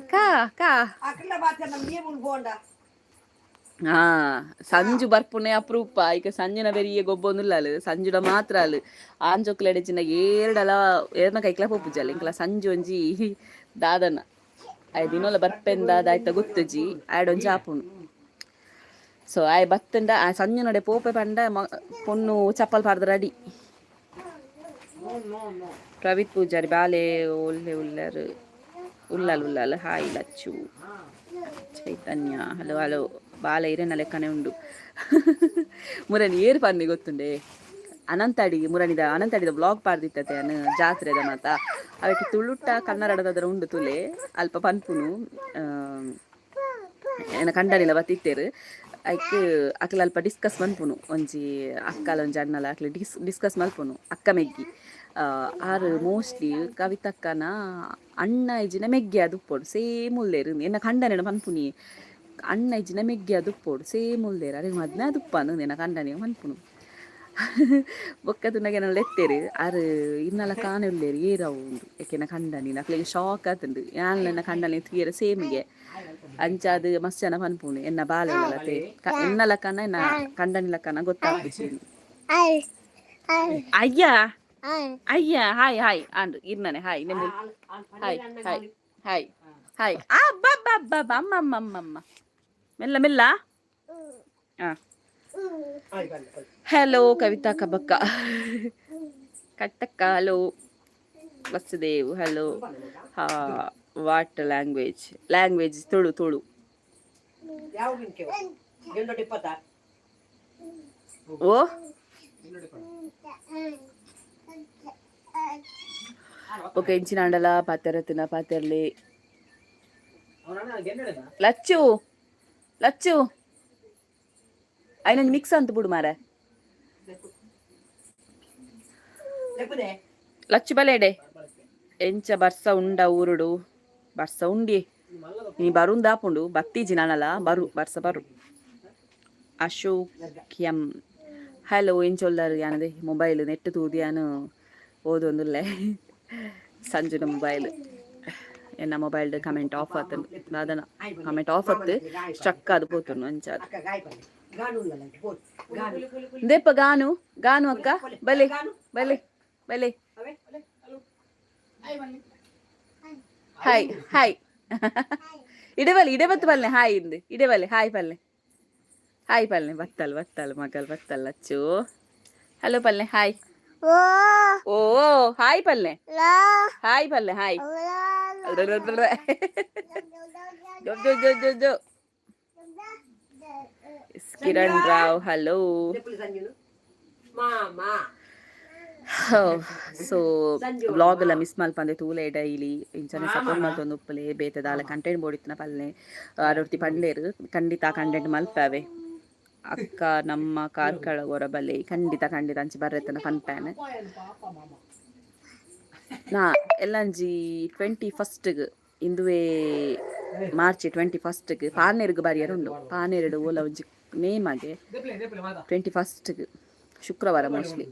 ಅಕ್ಕ, ಅಕ್ಕ. ಹಾ, ಸಂಜು ಬರ್ಪುನೆ ಅಪರೂಪ. ಈಗ ಸಂಜುನ ಬೆರಿಯ ಗೊಬ್ಬೊಂದುಲ್ಲಾಲು, ಸಂಜುಡ ಮಾತ್ರ ಅಲ್. ಆಂಜೋಕ್ಲೆಡೆ ಚಿನ್ನ ಏರ್ಡಲ ಏರ್ನ ಕೈಕ್ಲ ಪೋಪುಜಲ್ಲ ಇಂಕ್ಲ. ಸಂಜು ಒಂಜಿ ದಾದನ ಆಯ್ ದಿನೋಲ ಬರ್ಪೆಂದ ದಾಯ್ತ ಗೊತ್ತುಜಿ. ಆಯ್ಡೊಂಜಿ ಆಪುಂಡು. ಸೊ ಆಯ್ ಬತ್ತಂಡ ಆ ಸಂಜುನಡೆ ಪೋಪೆ ಪಂಡ ಪೊಣ್ಣು ಚಪ್ಪಲ್ ಪಾಡ್ದ ರೆಡಿ. ಪ್ರವಿತ್ ಪೂಜಾರಿ, ಬಾಲೆ ಒಲ್ಲೆ ಉಲ್ಲರು? ಉಲ್ಲಲ್ ಉಲ್ಲಲ್. ಹಾಯ್ ಲಚ್ಚು. ಚೈತನ್ಯ, ಹಲೋ ಹಲೋ. ಬಾಲೆ ಇರೆನ ಲೆಕ್ಕನೆ ಉಂಡು. ಮುರನಿ ಏರು ಪನ್ನಿ ಗೊತ್ತುಂಡೆ? ಅನಂತಾಡಿ ಮುರಣಿದ, ಅನಂತಾಡಿದ ಬ್ಲಾಗ್ ಪಾಡ್ದಿತ್ತತೆ ಅನು ಜಾತ್ರೆದ ಮಾತ. ಅವಕ್ಕೆ ತುಳುಟ ಕನ್ನಡದದ್ರ ಉಂಡು ತುಲೆ ಅಲ್ಪ ಪನ್ಪುನು. ಏನ ಕಂಡನಿಲ ಬತ್ತಿತ್ತೇರು. ಐಕ್ ಅಕ್ಲ ಅಲ್ಪ ಡಿಸ್ಕಸ್ ಮನ್ಪುನು. ಒಂಜಿ ಅಕ್ಕಲ ಒಂಜಿ ಅಣ್ಣಲ ಅಕ್ಲೆ ಡಿಸ್ಕಸ್ ಮಲ್ಪುನು. ಅಕ್ಕ ಮೆಗ್ಗಿ ಆರು ಮೋಸ್ಟ್ಲಿ ಕವಿತಕ್ಕನ ಅಣ್ಣ ಇಜ್ಜಿನ ಮೆಗ್ಗಿ ಅದು ಉಪ್ಪೋಡು, ಸೇಮ್ ಉಲ್ಲೇರು. ಎನ್ನ ಕಂಡನೆನ ಪನ್ಪುನಿ, ಅಣ್ಣ ಇಜ್ಜಿನ ಮೆಗ್ಗಿ ಅದು ಉಪ್ಪೋಡು, ಸೇಮ್ ಉಲ್ಲೇರು, ಅರೆ ಮದ್ನ ಅದು ಎನ್ನ ಕಂಡನೆ ಪನ್ಪುನು. ಬೊಕ್ಕ ತುನಗೆ ಲೆತ್ತೇರು, ಆರು ಇನ್ನಲ ಕಾಣೆ ಉಲ್ಲೇರು, ಏರವು ಉಂಡು ಏಕೆನ ಕಂಡನಿ. ಅಕ್ಲೆಗೆ ಶಾಕ್ ಆತುಂಡು, ಯಾನ್ಲೆನ ಕಂಡನಿ ತೂಯೆರೆ ಸೇಮಿಗೆ ಅಂಚಾದ್ ಮಸ್ತ್ ಜನ ಪನ್ಪುನು. ಎನ್ನ ಬಾಲೆ ಉಲ್ಲತೆ, ಎನ್ನ ಲಕ್ಕನ ಎನ್ನ ಕಂಡನಿ ಲಕ್ಕನ ಗೊತ್ತಾಪುಜಿ. ಅಯ್ಯ ಅಯ್ಯ, ಹಾಯ್ ಹಾಯ್ ಆಂಡ್ ಇರ್ನನೆ. ಹಾಯ್ ನೆಂಬು, ಹಾಯ್ ಹಾಯ್ ಹಾಯ್ ಹಾಯ್. ಆ ಬಾ ಬಾ ಬಾ ಬಾ. ಅಮ್ಮ ಅಮ್ಮ ಅಮ್ಮ ಅಮ್ಮ, ಮೆಲ್ಲ ಮೆಲ್ಲ. ಹಾ, ಹಲೋ ಕವಿತಾ ಕಬಕ್ಕ ಕಟ್ಟಕ್ಕ, ಹಲೋ. ವಸುದೇವ್, ಹಲೋ. ಹಾ, what language? Language Tulu, Tulu. ಯಾವ ಗೆಂಡೊಟ್ಟಿಪ್ಪತ್ತ? ಓ, ಓಕೆ. ಇಂಚಿನಾಂಡಲ ಪಾತೆರತಿನ ಪಾತೆರ್ಲಿ. ಲಚ್ಚು, ಲಚ್ಚು, ಐನೊಂದು ಮಿಕ್ಸ್ ಅಂತ ಬಿಡು ಮಾರ. ಲೆಪ್ಪುದೆ. ಲಚ್ಚು ಬಲೇಡೆ. ಎಂಚ ಬರ್ಸ ಉಂಡ ಊರುಡು? ಬರ್ಸ ಉಂಡಿ, ನೀ ಬರುಂದಾಪುಂಡು. ಬತ್ತೀಜಿ ನಾನಲ, ಬರು, ಬರ್ಸ ಬರು. Ashok M, hello. ಎಂಚೊಲ್ಲರು? ಯಾನದೆ ಮೊಬೈಲ್ ನೆಟ್ ತೂದಿಯಾನು ಓದೊಂದುಲ್ಲೆ. ಸಂಜುನ ಮೊಬೈಲ್, ಎನ್ನ ಮೊಬೈಲ್ ಕಮೆಂಟ್ ಆಫ್ ಆತಂಡು. ದಾದನ ಕಮೆಂಟ್ ಆಫ್ ಆತು, ಸ್ಟ್ರಕ್ ಅದು ಪೋತುಂಡು ಅಂಚಾದ್. ಅಕ್ಕ ಗಾಯ್ ಪಲ್ಲೆ ಗಾನು ಉಲ್ಲಲ್ಲ ಪೋತ್ ಗಾನು. ದೇಪ ಗಾನು ಗಾನು. ಅಕ್ಕ ಬಲೆ ಬಲೆ ಬಲೆ. ಅವೇ. Hi hi. ಇಡೆ ಬಲೆ, ಇಡೆ ಬತ್ತು ಪಲ್ಲೆ. ಹಾಯ್ ಇಂದು ಇಡೆ ಬಲೆ. ಹಾಯ್ ಪಲ್ಲೆ, ಹಾಯ್ ಪಲ್ಲೆ. ಬತ್ತಲ್ ಬತ್ತಲ್ ಮಗಲ್ ಬತ್ತಲ್. ಲಚ್ಚು, ಹಲೋ ಪಲ್ಲೆ. ಹಾಯ್. ಓ, ಹಾಯ್ ಪಲ್ಲೆ, ಹಾಯ್ ಪಲ್ಲೆ, ಹಾಯ್. ಜೋ ಜೋ ಜೋ ಜೋ ಜೋ. ಕಿರಣ್ ರಾವ್, ಹಲೋ. ಲೆಪ್ಪುಲಿ ಸಂಜುನು ಮಾಮ. ಸೊ ವ್ಲಾಗ್ ಎಲ್ಲ ಮಿಸ್ ಮಲ್ಪಂದೆ ತೂಲೆ. ಡೈಲಿ ಇಂಚನೆ ಸಪೋರ್ಟ್ ಮಲ್ತೊಂದು ಉಪ್ಪುಲೆ. ಬೇತೆ ದಾಲ ಕಂಟೆಂಟ್ ಬೋಡಿತ್ತಿನ ಪಲ್ಲೆ. ಆರೊರ್ತಿ ಪಂಡೇರು, ಖಂಡಿತ ಕಂಟೆಂಟ್ ಮಲ್ಪಾವೆ. ಅಕ್ಕ, ನಮ್ಮ ಕಾರ್ಕಳ ಹೊರಬಲೆ. ಖಂಡಿತ ಖಂಡಿತ ಅಂಚಿ ಬರ್ರೆತ್ತನ ಪನ್ಪ್ಯಾನ್ ನಾ. ಎಲ್ಲಂಜಿ 21ಗೆ, ಇಂದುವೆ ಮಾರ್ಚ್ 21ಗೆ ಪಾನೇರ್ಗ್ ಬಾರಿಯರ್ ಉಂಡು. ಪಾನೇರುಡು ಓಲ ಒಂಜಿ ನೇಮ್ ಆಗೆ. 21ಗೆ ಶುಕ್ರವಾರ ಮೋಸ್ಟ್ಲಿ.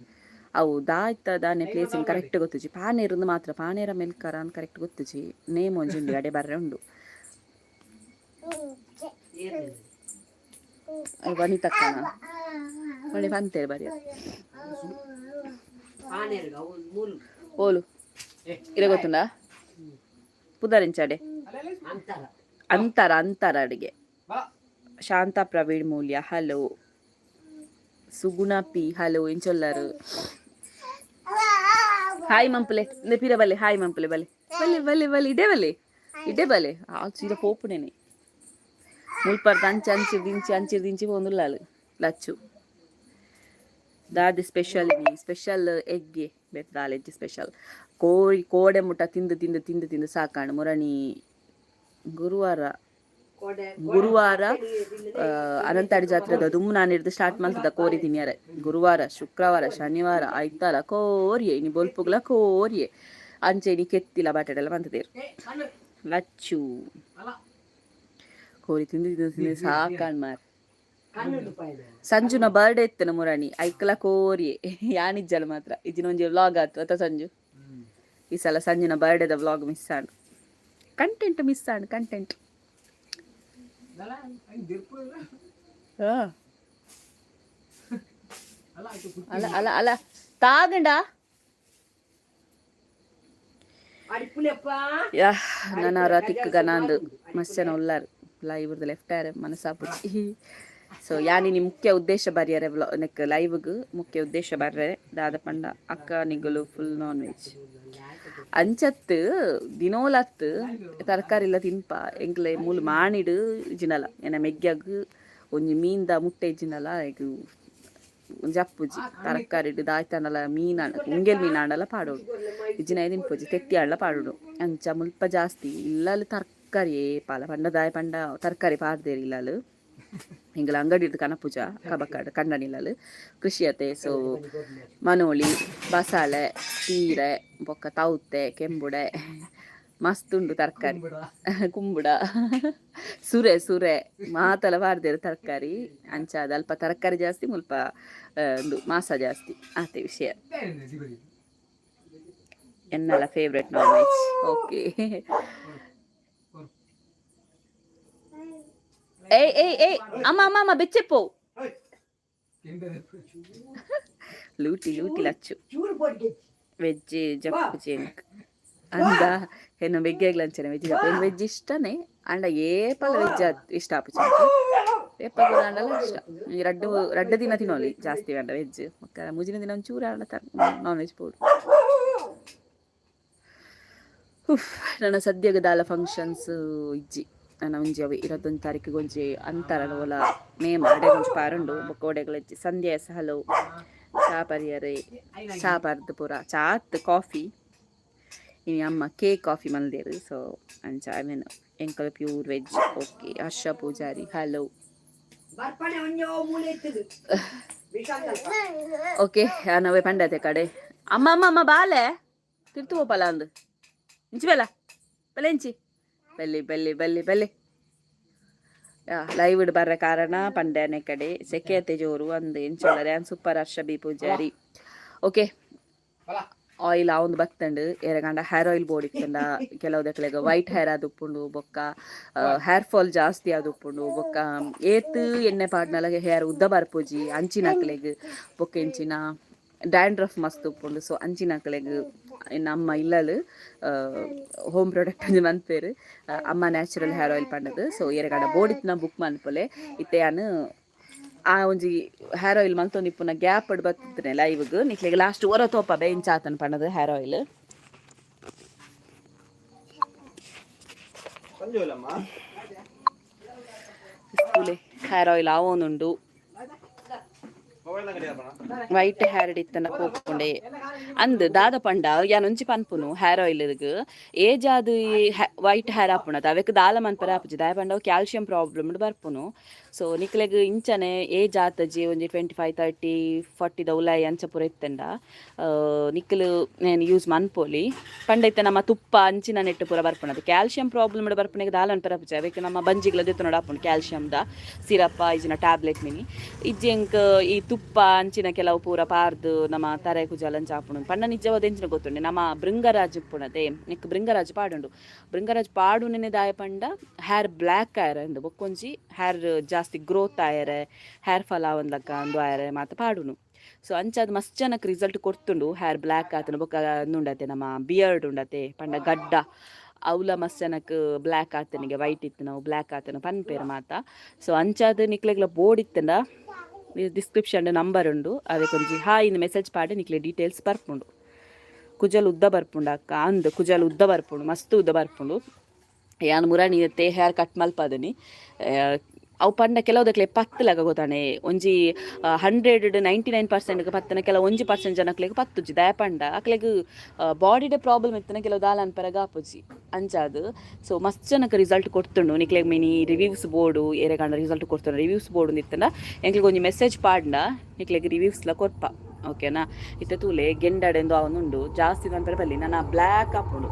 ಅವು ದಾಯ್ತ ದಾನೆ ಪ್ಲೇಸ್ ಕರೆಕ್ಟ್ ಗೊತ್ತುಜಿ. ಪಾನೇರುಂದು ಮಾತ್ರ, ಪಾನೇರ ಮೆಲ್ಕರ ಅಂತ ಕರೆಕ್ಟ್ ಗೊತ್ತುಜಿ. ನೇಮ್ ಒಂಜಿ ಉಂಡು, ಅಡೆ ಬರ್ರೆ ಉಂಡು. ಏರ್ನೆ. ವನಿತಕ್ಕನ ಒಳ್ಳೆ ಪಂತೇರು ಬಾರಿಯರ್. ಪಾನೇರ್ಗ ಅವು ಮೂಲು. ಓಲು ಇರ ಗೊತ್ತುಂಡಾ? ಪುದರಿಂಚಾಡೆ. ಅಂತಾರ. ಅಂತರ, ಅಂತರ ಅಡುಗೆ. ಶಾಂತಾ ಪ್ರವೀಣ್ ಮೂಲ್ಯ, ಹಲೋ. ಸುಗುಣ ಪಿ, ಹಲೋ. ಎಂಚೊಲ್ಲರು? ಹಾಯ್ ಮಂಪುಲೆ ಇಂದ ಪಿರ ಬಲ್ಲೆ. ಹಾಯ್ ಮಂಪುಲೆ, ಬಲೆ ಬಲೆ ಬಲೆ ಬಲೆ. ಇಡೆ ಬಲೆ, ಇಡೆ ಬಲೆ. ಆ ಸೀದಾ ಪೋಪುನೇನೆ. ಮುಲ್ಪರ್ದ ಅಂಚೆ ಅಂಚಿರ್ದಿಂಚಿ ಅಂಚಿರ್ದಿಂಚಿ ಪೋಂದುಲ್ಲಾಲು ಲಚ್ಚು. ದಾದಿ ಸ್ಪೆಷಲ್? ಸ್ಪೆಷಲ್ ಎಗ್ಗೆ ಬೇತೆ ದಾಲೆಜ್ಜಿ ಸ್ಪೆಷಲ್. ಕೋರಿ ಕೋಡೆ ಮುಟ್ಟ ತಿಂದು ತಿಂದು ತಿಂದು ತಿಂದು ಸಾಕಾಂಡ್. ಮುರಣಿ ಗುರುವಾರ. ಕೋಡೆ. ಗುರುವಾರ ಅನಂತಾಡಿ ಜಾತ್ರೆದ ದುಮ್ಮು ನಾನು ಹಿಡ್ದು ಸ್ಟಾರ್ಟ್ ಮಲ್ತದ ಕೋರಿ ತಿನ್ನಿಯರೆ. ಗುರುವಾರ, ಶುಕ್ರವಾರ, ಶನಿವಾರ, ಐತಾರ ಕೋರಿಯೆ. ಇನಿ ಬೊಲ್ಪುಗ್ಲ ಕೋರಿಯೆ. ಅಂಚೆ ಇನಿ ಕೆತ್ತಿಲ ಬಟಡೆಲ್ಲ ಮಂತದೇರು. ಲಚ್ಚು ಕೋರಿ ತಿಂದು ತಿಂದು ತಿಂದು ಸಾಕಾಂಡ್ ಮಾರ್. ಕಣ್ಣು ಪಾಯ್ನ. ಸಂಜುನ ಬರ್ಡೇ ಇತ್ತನ ಮುರಾಣಿ, ಐಕ್ಲ ಕೋರಿಯೆ. ಯಾನಿಜ್ಜಲ ಮಾತ್ರ ಇಜಿನ ಒಂಜಿ ವ್ಲಾಗ್ ಆತು ಅತ್ತ ಸಂಜು? ಈ ಸಲ ಸಂಜುನ ಬರ್ಡೇದ ವ್ಲಾಗ್ ಮಿಸ್ ಆಂಡ್, ಕಂಟೆಂಟ್ ಮಿಸ್ ಆಂಡ್, ಕಂಟೆಂಟ್. ಹಾ, ಅಲ್ಲ ಅಲ್ಲ ಅಲ್ಲ, ತಾಗಂಡ. ಅಡಿಪುಲೆಪ್ಪ. ಯಾ, ನನ್ನ ತಿಕ್ಕ ನಂದು ಮಸ್ತ್ ಜನ ಉಲ್ಲಾರು ಲೈವ್ ಲೆಫ್ಟ್ ಆರೆ ಮನಸಾಪುಜಿ. ಸೊ ಯಾನಿನಿ ಮುಖ್ಯ ಉದ್ದೇಶ ಬರ್ಯರೆ ವ್ಲಾ ನೆಕ್ ಲೈವ್ಗ್ ಮುಖ್ಯ ಉದ್ದೇಶ ಬರ್ರೆ ದಾದ ಪಂಡ, ಅಕ್ಕ ನಿಗುಲು ಫುಲ್ ನಾನ್ ವೆಜ್ ಅಂಚತ್ತು ದಿನೋಲತ್ತು ತರಕಾರಿ ಇಲ್ಲ ತಿನ್ಪ. ಎಂಕ್ಲೆ ಮೂಲು ಮಾಣಿಡು ಇಜ್ಜಿನಲ, ಎನ್ನ ಮೆಗ್ಯಗ್ ಒಂಜಿ ಮೀನ್ದ ಮುಟ್ಟೆ ಇಜ್ಜಿನಲ. ಎಗ್ ಒಂಜಿ ಅಪ್ಪುಜಿ ತರಕಾರಿಡ್ ದಾಯ್ತನಲ ಮೀನ್ ಉಂಗೆಲ್ ಮೀನ್ ಆಂಡಲ ಪಾಡೋಡು, ಇಜ್ಜಿನ ತಿನ್ಪುಜಿ, ತೆತ್ತಿ ಆಂಡಲ ಪಾಡೋಡು. ಅಂಚ ಮುಲ್ಪ ಜಾಸ್ತಿ ಇಲ್ಲಲ್ ತರಕಾರಿ ಏಪಾಲ ಪಂಡ ದಾಯ ಪಂಡ ತರಕಾರಿ ಪಾಡ್ದೇರು ಇಲ್ಲಲ್. ಎಂಕುಲು ಅಂಗಡಿ ಕನಪುಜ ಕಬಕಾಡ್ ಕಂಡನಿಲ್ಲಲ್ ಕೃಷಿ ಅತೆ. ಸೊ ಮನೋಳಿ, ಬಸಾಲೆ, ಪೀರೆ, ಬೊಕ್ಕ ತೌತೆ, ಕೆಂಬುಡೆ, ಮಸ್ತ್ ಉಂಡು ತರಕಾರಿ. ಕುಂಬುಡ, ಸುರೆ ಸುರೆ ಮಾತಲ ಪಾಡ್ದೇರು ತರಕಾರಿ. ಅಂಚ ಅಲ್ಪ ತರಕಾರಿ ಜಾಸ್ತಿ, ಮುಲ್ಪ ಉಂದು ಮಾಸ ಜಾಸ್ತಿ ಆತೆ ವಿಷಯ. ಎನ್ನಲ ಫೇವ್ರೆಟ್ ನಾನ್ ವೆಜ್. ಓಕೆ. ಏಯ್ ಏಯ್ ಏಯ್, ಅಮ್ಮ ಅಮ್ಮ ಅಮ್ಮ, ಬೆಚ್ಚೆಪ್ಪು. ಲೂಟಿ ಲೂಟಿ ಲಚ್ಚು. ಚೂರು ಪೊಡಿಗೆ. ವೆಜ್ ಜಪ್ಪು ಜೇಂಕ್ ಅಂದ ಹೆಣ್ಣು ವೆಗ್ಗೆಗ್ಲಂಚನೆ ವೆಜ್ ಜಪ್ಪು. ವೆಜ್ ಇಷ್ಟನೇ ಅಂಡ ಏಪಲ ವೆಜ್ ಇಷ್ಟ ಆಪುಜಿ. ಏಪ ಆಂಡಲ ಇಷ್ಟ. ಈ ರಡ್ಡು ರಡ್ಡು ದಿನ ತಿನ್ನೋಲಿ ಜಾಸ್ತಿ വേണ്ട ವೆಜ್. ಮಕ್ಕ ಮುಜಿನ ದಿನ ಒಂಚೂರು ಆಂಡ ನಾನ್ ವೆಜ್ ಪೋಡು. ಉಫ್, ನನ್ನ ಸದ್ಯಗ ದಾಲ ಫಂಕ್ಷನ್ಸ್ ಇಜ್ಜಿ. ನನ್ನ ಒಂಜಿ ಅವೆ 21 ತಾರೀಕಿಗೆ ಒಂಜಿ ಅಂತಾರಲ್ಲ ಓಲ ನೇಮ, ಅಡೆ ಒಂಜಿ ಪಾರುಂಡು. ಬೊಕ್ಕ ಓಡೆಗಳ ಸಂಧ್ಯಾ. ಹಲೋ. ಚಾ ಪರಿಯರೆ, ಚಾ ಪರ್ದು ಪೂರ ಚಾತ್ ಕಾಫಿ. ಇನಿ ಅಮ್ಮ ಕೇಕ್ ಕಾಫಿ ಮಲ್ದೇರು. ಸೊ ಅಂಚ I mean ಎಂಕಲ್ pure veg. Okay. Harsha Poojary, hello. ಬರ್ಪಣೆ ಒಂಜೋ ಮೂಲೆ ಇತ್ತದು ವಿಶಾಲ್. ಓಕೆ, ನಾವೇ ಪಂಡತೆ ಕಡೆ. ಅಮ್ಮ ಅಮ್ಮ ಅಮ್ಮ, ಬಾಲೆ ತಿರ್ತು ಪೋಪಲ ಅಂದು. ಇಂಚಿ ಬೆಲ್ಲ ಬೆಲೆ ಇಂಚಿ ಬಲ್ಲಿ ಬಲ್ಲಿ ಬಲ್ಲಿ ಬಲ್ಲಿ. ಲೈವ್ ಬರ್ರ ಕಾರಣ ಪಂಡ್ಯಾನೆ ಕಡೆ ಸೆಕೆಯತೆ ಜೋರು ಅಂದು ಎಂಚೊಲ್ಲರೆ. ಸೂಪರ್ ಹರ್ಷ ಬಿ ಪೂಜಾರಿ. ಓಕೆ, ಆಯಿಲ್ ಆವೊಂದು ಬತ್ತಂಡು. ಏರೆಗಂಡ ಹೇರ್ ಆಯಿಲ್ ಬೋರ್ಡ್ ಇತ್ತಂಡ, ಕೆಲವು ದಕ್ಲೆಗ್ ವೈಟ್ ಹೇರ್ ಆದುಪ್ಪುಂಡು, ಬೊಕ್ಕ ಹೇರ್ ಫಾಲ್ ಜಾಸ್ತಿ ಆದುಪ್ಪುಂಡು, ಬೊಕ್ಕ ಏತ್ ಎಣ್ಣೆ ಪಾಡ್ನಲ ಹೇರ್ ಉದ್ದ ಬರ್ಪುಜಿ ಅಂಚಿನಕ್ಲೆಗ್, ಬೊಕ್ಕ ಎಂಚಿನ ಡ್ಯಾಂಡ್ರಫ್ ಮಸ್ತ್ ಉಪ್ಪುಂಡು. ಸೊ ಅಂಚಿನಕ್ಲೆಗ್ ನಮ್ಮ ಇಲ್ಲಲ್ ಹೋಮ್ ಪ್ರಾಡಕ್ಟ್ ಒಂಜಿ ಮನ್ಪೇರು, ಅಮ್ಮ ನ್ಯಾಚುರಲ್ ಹೇರ್ ಆಯಿಲ್ ಪಂಡದು. ಸೊ ಏರೆಗಂಡ ಬೋಡಿತ್ನ ಬುಕ್ ಮನ್ಪುಲೆ. ಇತ್ತೆ ಯಾನ್ ಆ ಒಂಜಿ ಹೇರ್ ಆಯಿಲ್ ಮಲ್ತೊಂದು ಇಪ್ಪುನ ಗ್ಯಾಪ್ ಬತ್ತಿತ್ತನೆ ಲೈವ್ಗ್. ನಿಕ್ಲೆಗ್ ಲಾಸ್ಟ್ ಒರ ತೋಪ ಬೇಂಚ ಆತನ ಪಂಡದು ಹೇರ್ ಆಯಿಲ್. ಸಂಜೋಲಮ್ಮ. ಹೇರ್ ಆಯಿಲ್ ಆವೊಂದುಂಡು. ಮೊಬೈಲ್ ಅಂಗಡಿ ಅಪ್ಪಣ. ವೈಟ್ ಹೇರ್ ಇತ್ತನ ಪೋಪುಂಡೆ ಅಂದ್ ದಾದ ಪಂಡ, ಯಾನ್ ಒಂಜಿ ಪನ್ಪುನು, ಹೇರ್ ಆಯಿಲ್ ಏಜ್ ಆದ್ ವೈಟ್ ಹೇರ್ ಆಪುಂಡು ಅವೆಕ್ ದಾಲ ಮನ್ಪರೆ ಆಪುಜಿ. ದಾಯ ಪಂಡ ಕ್ಯಾಲ್ಸಿಯಂ ಪ್ರಾಬ್ಲಮ್ ಬರ್ಪುನು. ಸೊ ನಿಕ್ಲೆಗ್ ಇಂಚನೆ ಏಜ್ ಆತಜಿ, ಒಂಜಿ 25, 30, 40ದ ಉಲಾಯಿ ಅಂಚ ಪೂರ ಇತ್ತಂಡ ನಿಕ್ಲು ನೇನ್ ಯೂಸ್ ಮನ್ಪೊಲಿ. ಪಂಡ ಇತ್ತೆ ನಮ್ಮ ತುಪ್ಪ ಅಂಚಿನ ನೆಟ್ಟು ಪೂರ ಬರ್ಪುಂಡು. ಕ್ಯಾಲ್ಸಿಯಂ ಪ್ರಾಬ್ಲಮ್ ಬರ್ಪುನೆಗ್ ದಾಲ ಮನ್ಪರೆ ಆಪುಜಿ. ಅವೆಕ್ ನಮ್ಮ ಬಂಜಿಗ್ಲ ದೆತ್ತೊನೊಡು ಆಪುಂಡು ಕ್ಯಾಲ್ಸಿಯಂದ ಸಿರಪ್ ಇಜ್ಜಿನ ಟ್ಯಾಬ್ಲೆಟ್ ಮಿನಿ. ಇಜ್ಜಿ ಎಂಕ್ ಈ ತುಪ್ಪ ಅಂಚಿನ ಕೆಲವು ಪೂರ ಪಾರ್ದು ನಮ್ಮ ತರೆ ಕುಜಲ್ ಅಂಚ ಆಪುಂಡು ಪಂಡ. ನಿಜವಾದ ಎಂಚಿನ ಗೊತ್ತುಂಡೆ, ನಮ್ಮ ಭೃಂಗರಾಜ್ ಇಪ್ಪುನತೆ, ನೆಕ್ ಭೃಂಗರಾಜ್ ಪಾಡುಂಡು. ಭೃಂಗರಾಜ್ ಪಾಡುನೆನೆ ದಾಯ ಪಂಡ ಹೇರ್ ಬ್ಲ್ಯಾಕ್ ಆಯರೆ ಅಂದ್, ಬೊಕ್ಕೊಂಜಿ ಹೇರ್ ಜಾಸ್ತಿ ಗ್ರೋತ್ ಆಯರೆ, ಹೇರ್ ಫಾಲ್ ಆವಂದ್ಲಕ್ಕ ಅಂದು ಆಯರೆ ಮಾತ ಪಾಡುನು. ಸೊ ಅಂಚಾದ್ ಮಸ್ತ್ ಜನಕ್ ರಿಸಲ್ಟ್ ಕೊರ್ತುಂಡು. ಹೇರ್ ಬ್ಲ್ಯಾಕ್ ಆತುಂಡು. ಬೊಕ್ಕ ಉಂಡತೆ ನಮ್ಮ ಬಿಯರ್ಡ್ ಉಂಡತೆ, ಪಂಡ ಗಡ್ಡ, ಅವ್ಲ ಮಸ್ತ್ ಜನಕ್ ಬ್ಲ್ಯಾಕ್ ಆತನಿಗೆ, ವೈಟ್ ಇತ್ತು ನಾವು ಬ್ಲ್ಯಾಕ್ ಆತನ ಪನ್ಪೇರು ಮಾತ. ಸೊ ಅಂಚಾದ್ ನಿಕ್ಲೆಗ್ಲ ಬೋರ್ಡ್ ಇತ್ತಂಡ ಡಿಸ್ಕ್ರಿಪ್ಷನ್ ನಂಬರ್ ಉಂಡು. ಅದಕ್ಕೊಂಜಿ ಹಾಯ್ ಇಂದ್ ಮೆಸೇಜ್ ಪಾಡಿ, ನಿಕ್ಲೆ ಡೀಟೇಲ್ಸ್ ಬರ್ಪುಂಡು. ಕುಜಲ್ ಉದ್ದ ಬರ್ಪುಂಡು ಅಕ್ಕ ಅಂದ್. ಕುಜಲ್ ಉದ್ದ ಬರ್ಪುಂಡು, ಮಸ್ತ್ ಉದ್ದ ಬರ್ಪುಂಡು. ಯಾನ್ ಮುರಾಣಿ ಹೇರ್ ಕಟ್ ಮಲ್ಪದನಿ. ಅವು ಪಂಡ ಕೆಲವುದಕ್ಲೆ ಪತ್ತುಲಗ ಗೊತ್ತಾನೆ. ಒಂಜಿ 100 99% ಪತ್ತನ, ಕೆಲವು 1% ಜನಕ್ಲೆಗ್ ಪತ್ತುಜಿ. ದಾಯ ಪಂಡ ಅಕ್ಲೆಗ್ ಬಾಡಿಡೆ ಪ್ರಾಬ್ಲಮ್ ಇತ್ತನ ಕೆಲವು ದಾಲ ಅನ್ಪರಗ ಆಪುಜಿ ಅಂಚಾದ್. ಸೊ ಮಸ್ತ್ ಜನಕ್ಕೆ ರಿಸಲ್ಟ್ ಕೊಡ್ತುಂಡು. ನಿಕ್ಲೆಗ್ ಮಿನಿ ರಿವ್ಯೂಸ್ ಬೋಡು, ಏರೆಗಾಂಡ ರಿಸಲ್ಟ್ ಕೊಡ್ತುಂಡು, ರಿವ್ಯೂಸ್ ಬೋಡು ಇತ್ತಂಡ ಎಂಕ್ಲೆಗ್ ಒಂಜಿ ಮೆಸೇಜ್ ಪಾಡ್ಂಡ ನಿಕ್ಲೆಗ್ ರಿವ್ಯೂಸ್ಲ ಕೊರ್ಪ, ಓಕೆನಾ? ಇತ್ತೆ ತೂಲೆ, ಗೆಂಡಡೆಂದು ಅವನುಂಡು. ಜಾಸ್ತಿ ಅನ್ಪರೆ ಬಲ್ಲಿ, ನನ್ನ ಬ್ಲ್ಯಾಕ್ ಆಪುಂಡು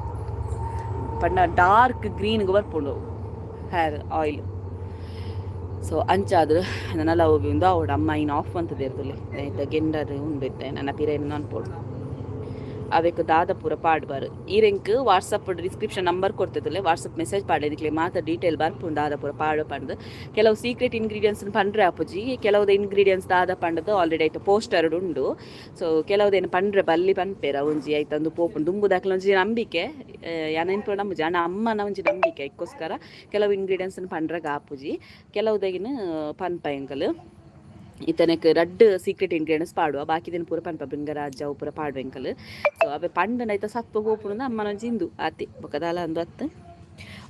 ಪಂಡ ಡಾರ್ಕ್ ಗ್ರೀನ್ಗೆ ಬರ್ಪುಂಡು ಹೇರ್ ಆಯಿಲ್. ಸೊ ಅಂಚಾದ್ ನನಲ ಉಂದು ಆವೊಡು. ಅಮ್ಮ ಇನ್ ಆಫ್ ಅಂತದೇರ್ತುಲೆ. ಇತ್ತೆ ಗೆಂಡರ್ ಉಂಡು. ಇತ್ತೆ ನನ್ನ ಪಿರೈನ್ ಅನ್ಪೋಡು. ಅವೆಕ್ ದಾದ ಪೂರ ಪಾಡ್ಬಾರು. ಈರೆಂಕ್ ವಾಟ್ಸಪ್ ಡಿಸ್ಕ್ರಿಪ್ಷನ್ ನಂಬರ್ ಕೊಡ್ತದಲ್ಲ, ವಾಟ್ಸಪ್ ಮೆಸೇಜ್ ಪಾಡ್ಲೆ. ನಿಕ್ಲೆ ಮಾತ ಡೀಟೇಲ್ ಬರ್ಪುಂಡು, ದಾದ ಪೂರ ಪಾಡು ಪಂದ್. ಕೆಲವು ಸೀಕ್ರೆಟ್ ಇಂಗ್ರೀಡಿಯೆಂಟ್ಸ್ ಪಂಡ್ರೆ ಆಪುಜಿ. ಕೆಲವುದ ಇಂಗ್ರೀಡಿಯೆಂಟ್ಸ್ ದಾದ ಪಂಡದು ಆಲ್ರೆಡಿ ಐತ ಪೋಸ್ಟರ್ ಉಂಡು. ಸೊ ಕೆಲವುದೇನು ಪಂಡ್ರೆ ಬಲ್ಲಿ ಪನ್ಪೇರ. ಒಂಜಿ ಐತಂದು ಪೋಪುಂಡು. ದುಂಬುದಾಕ್ಲ ಒಂಜಿ ನಂಬಿಕೆ, ಯಾನ ಪೂರ ನಂಬುಜಿ. ಅಣ್ಣ ಅಮ್ಮನ ಒಂಜಿ ನಂಬಿಕೆ. ಐಕ್ಕೋಸ್ಕರ ಕೆಲವು ಇಂಗ್ರೀಡಿಯೆಂಟ್ಸ್ ಪಂಡ್ರಗ ಆಪುಜಿ. ಕೆಲವುದಗಿನ ಪನ್ಪ ಎಂಕಲ್. ಇತ್ತನೆಕ್ ರಡ್ಡ್ ಸೀಕ್ರೆಟ್ ಇಂಗ್ರೀಡಿಯೆಂಟ್ಸ್ ಪಾಡುವ, ಬಾಕಿದಿನ ಪೂರ ಪನ್ಪ. ಭೃಂಗರಾಜ ಅವು ಪೂರ ಪಾಡುವ ಎಂಕಲ್. ಸೊ ಅವೆ ಪಂಡನ ಐತ ಸತ್ವ ಪೋಪುಂಡು. ಅಮ್ಮನ ಒಂಜಿ ಇಂದು ಆತೆ, ಬೊಕ ದಾಲ ಅಂದು ಅತ್ತ.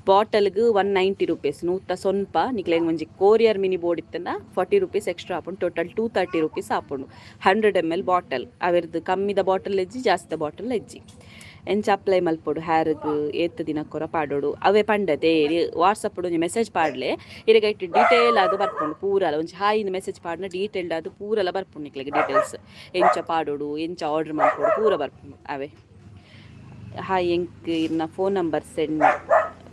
ಬಾಟಲ್ಗ್ ₹190, ನೂತ ಸೊನ್ಪ. ನಿಕ್ಲೆಗ್ ಒಂಜಿ ಕೋರಿಯರ್ ಮಿನಿ ಬೋರ್ಡ್ ಇತ್ತಂಡ ₹40 ಎಕ್ಸ್ಟ್ರಾ ಆಪುಂಡು. ಟೋಟಲ್ ₹230 ಆಪುಂಡು 100 ml bottle. ಅವೆರ್ದು ಕಮ್ಮಿದ ಬಾಟಲ್ ಎಜ್ಜಿ, ಜಾಸ್ತಿದ ಬಾಟಲ್ ಎಜ್ಜಿ. ಎಂಚ ಅಪ್ಲೈ ಮಲ್ಪೊಡು ಹ್ಯಾರ್ಗ್, ಏತ್ ದಿನಕ್ಕೊರ ಪಾಡೋಡು, ಅವೇ ಪಂಡತೆ. ವಾಟ್ಸಪ್ ಒಂಜಿ ಮೆಸೇಜ್ ಪಾಡ್ಲೆ, ಇರೆಗ್ ಐಟ್ ಡೀಟೇಲ್ ಆದ್ ಬರ್ಪುಂಡು ಪೂರಲ. ಒಂಜಿ ಹಾಯ್ ಮೆಸೇಜ್ ಪಾಡ್ನ ಡೀಟೇಲ್ಡ್ ಅದು ಪೂರಲ ಬರ್ಪುಂಡು ನಿಕ್ಲೆಗ್. ಡೀಟೇಲ್ಸ್ ಎಂಚ ಪಾಡೋಡು, ಎಂಚ ಆರ್ಡರ್ ಮಲ್ಪೊಡು, ಪೂರ ಬರ್ಪುಂಡು ಅವೇ. ಹಾಯ್, ಎಂಕ್ ಇರ್ನ phone number send.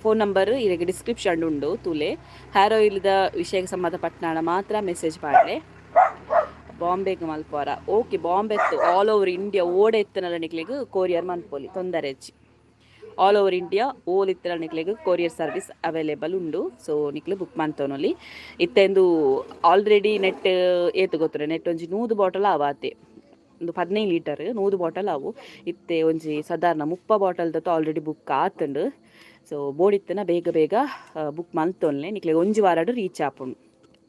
Phone number ಇರೆಗ್ ಡಿಸ್ಕ್ರಿಪ್ಷನ್ ಉಂಡು, ತೂಲೆ. ಹೇರ್ ಆಯಿಲ್ದ ವಿಷಯಕ್ಕೆ ಸಂಬಂಧಪಟ್ಟನಾಡ ಮಾತ್ರ ಮೆಸೇಜ್ ಪಾಡ್ಲೆ. ಬಾಂಬೆಗೆ ಮಲ್ಪುವಾರ? ಓಕೆ, ಬಾಂಬೆ ಆಲ್ ಓವರ್ ಇಂಡಿಯಾ ಓಡೆ ಇತ್ತನಲ್ಲ ನಿಕ್ಲೆಗ್ ಕೊರಿಯರ್ ಮನ್ಪೊಲಿ, ತೊಂದರೆ ಇಜ್ಜಿ. ಆಲ್ ಓವರ್ ಇಂಡಿಯಾ ಓಲ್ ಇತ್ತನ ನಿಕ್ಲೆಗ್ ಕೊರಿಯರ್ ಸರ್ವಿಸ್ ಅವೈಲೇಬಲ್ ಉಂಡು. ಸೊ ನಿಕ್ಲೆ ಬುಕ್ ಮಂತೊನೊಲಿ. ಇತ್ತೆಂದು ಆಲ್ರೆಡಿ ನೆಟ್ ಏತು ಗೊತ್ತುಂಡು? ನೆಟ್ ಒಂಜಿ 100 ಬಾಟಲ್ ಆವಾತೆ. ಒಂದು 15 ಲೀಟರ್ 100 ಬಾಟಲ್ ಅವು. ಇತ್ತೆ ಒಂಜಿ ಸಾಧಾರಣ 30 ಬಾಟಲ್ ದತ್ತು ಆಲ್ರೆಡಿ ಬುಕ್ ಆತುಂಡು. ಸೊ ಬೋಡಿತ್ತನ ಬೇಗ ಬೇಗ ಬುಕ್ ಮಲ್ತೊನ್ಲೆ. ನಿಕ್ಲೆಗ್ ಒಂಜಿ ವಾರಡ್ ರೀಚ್ ಆಪುಂಡು.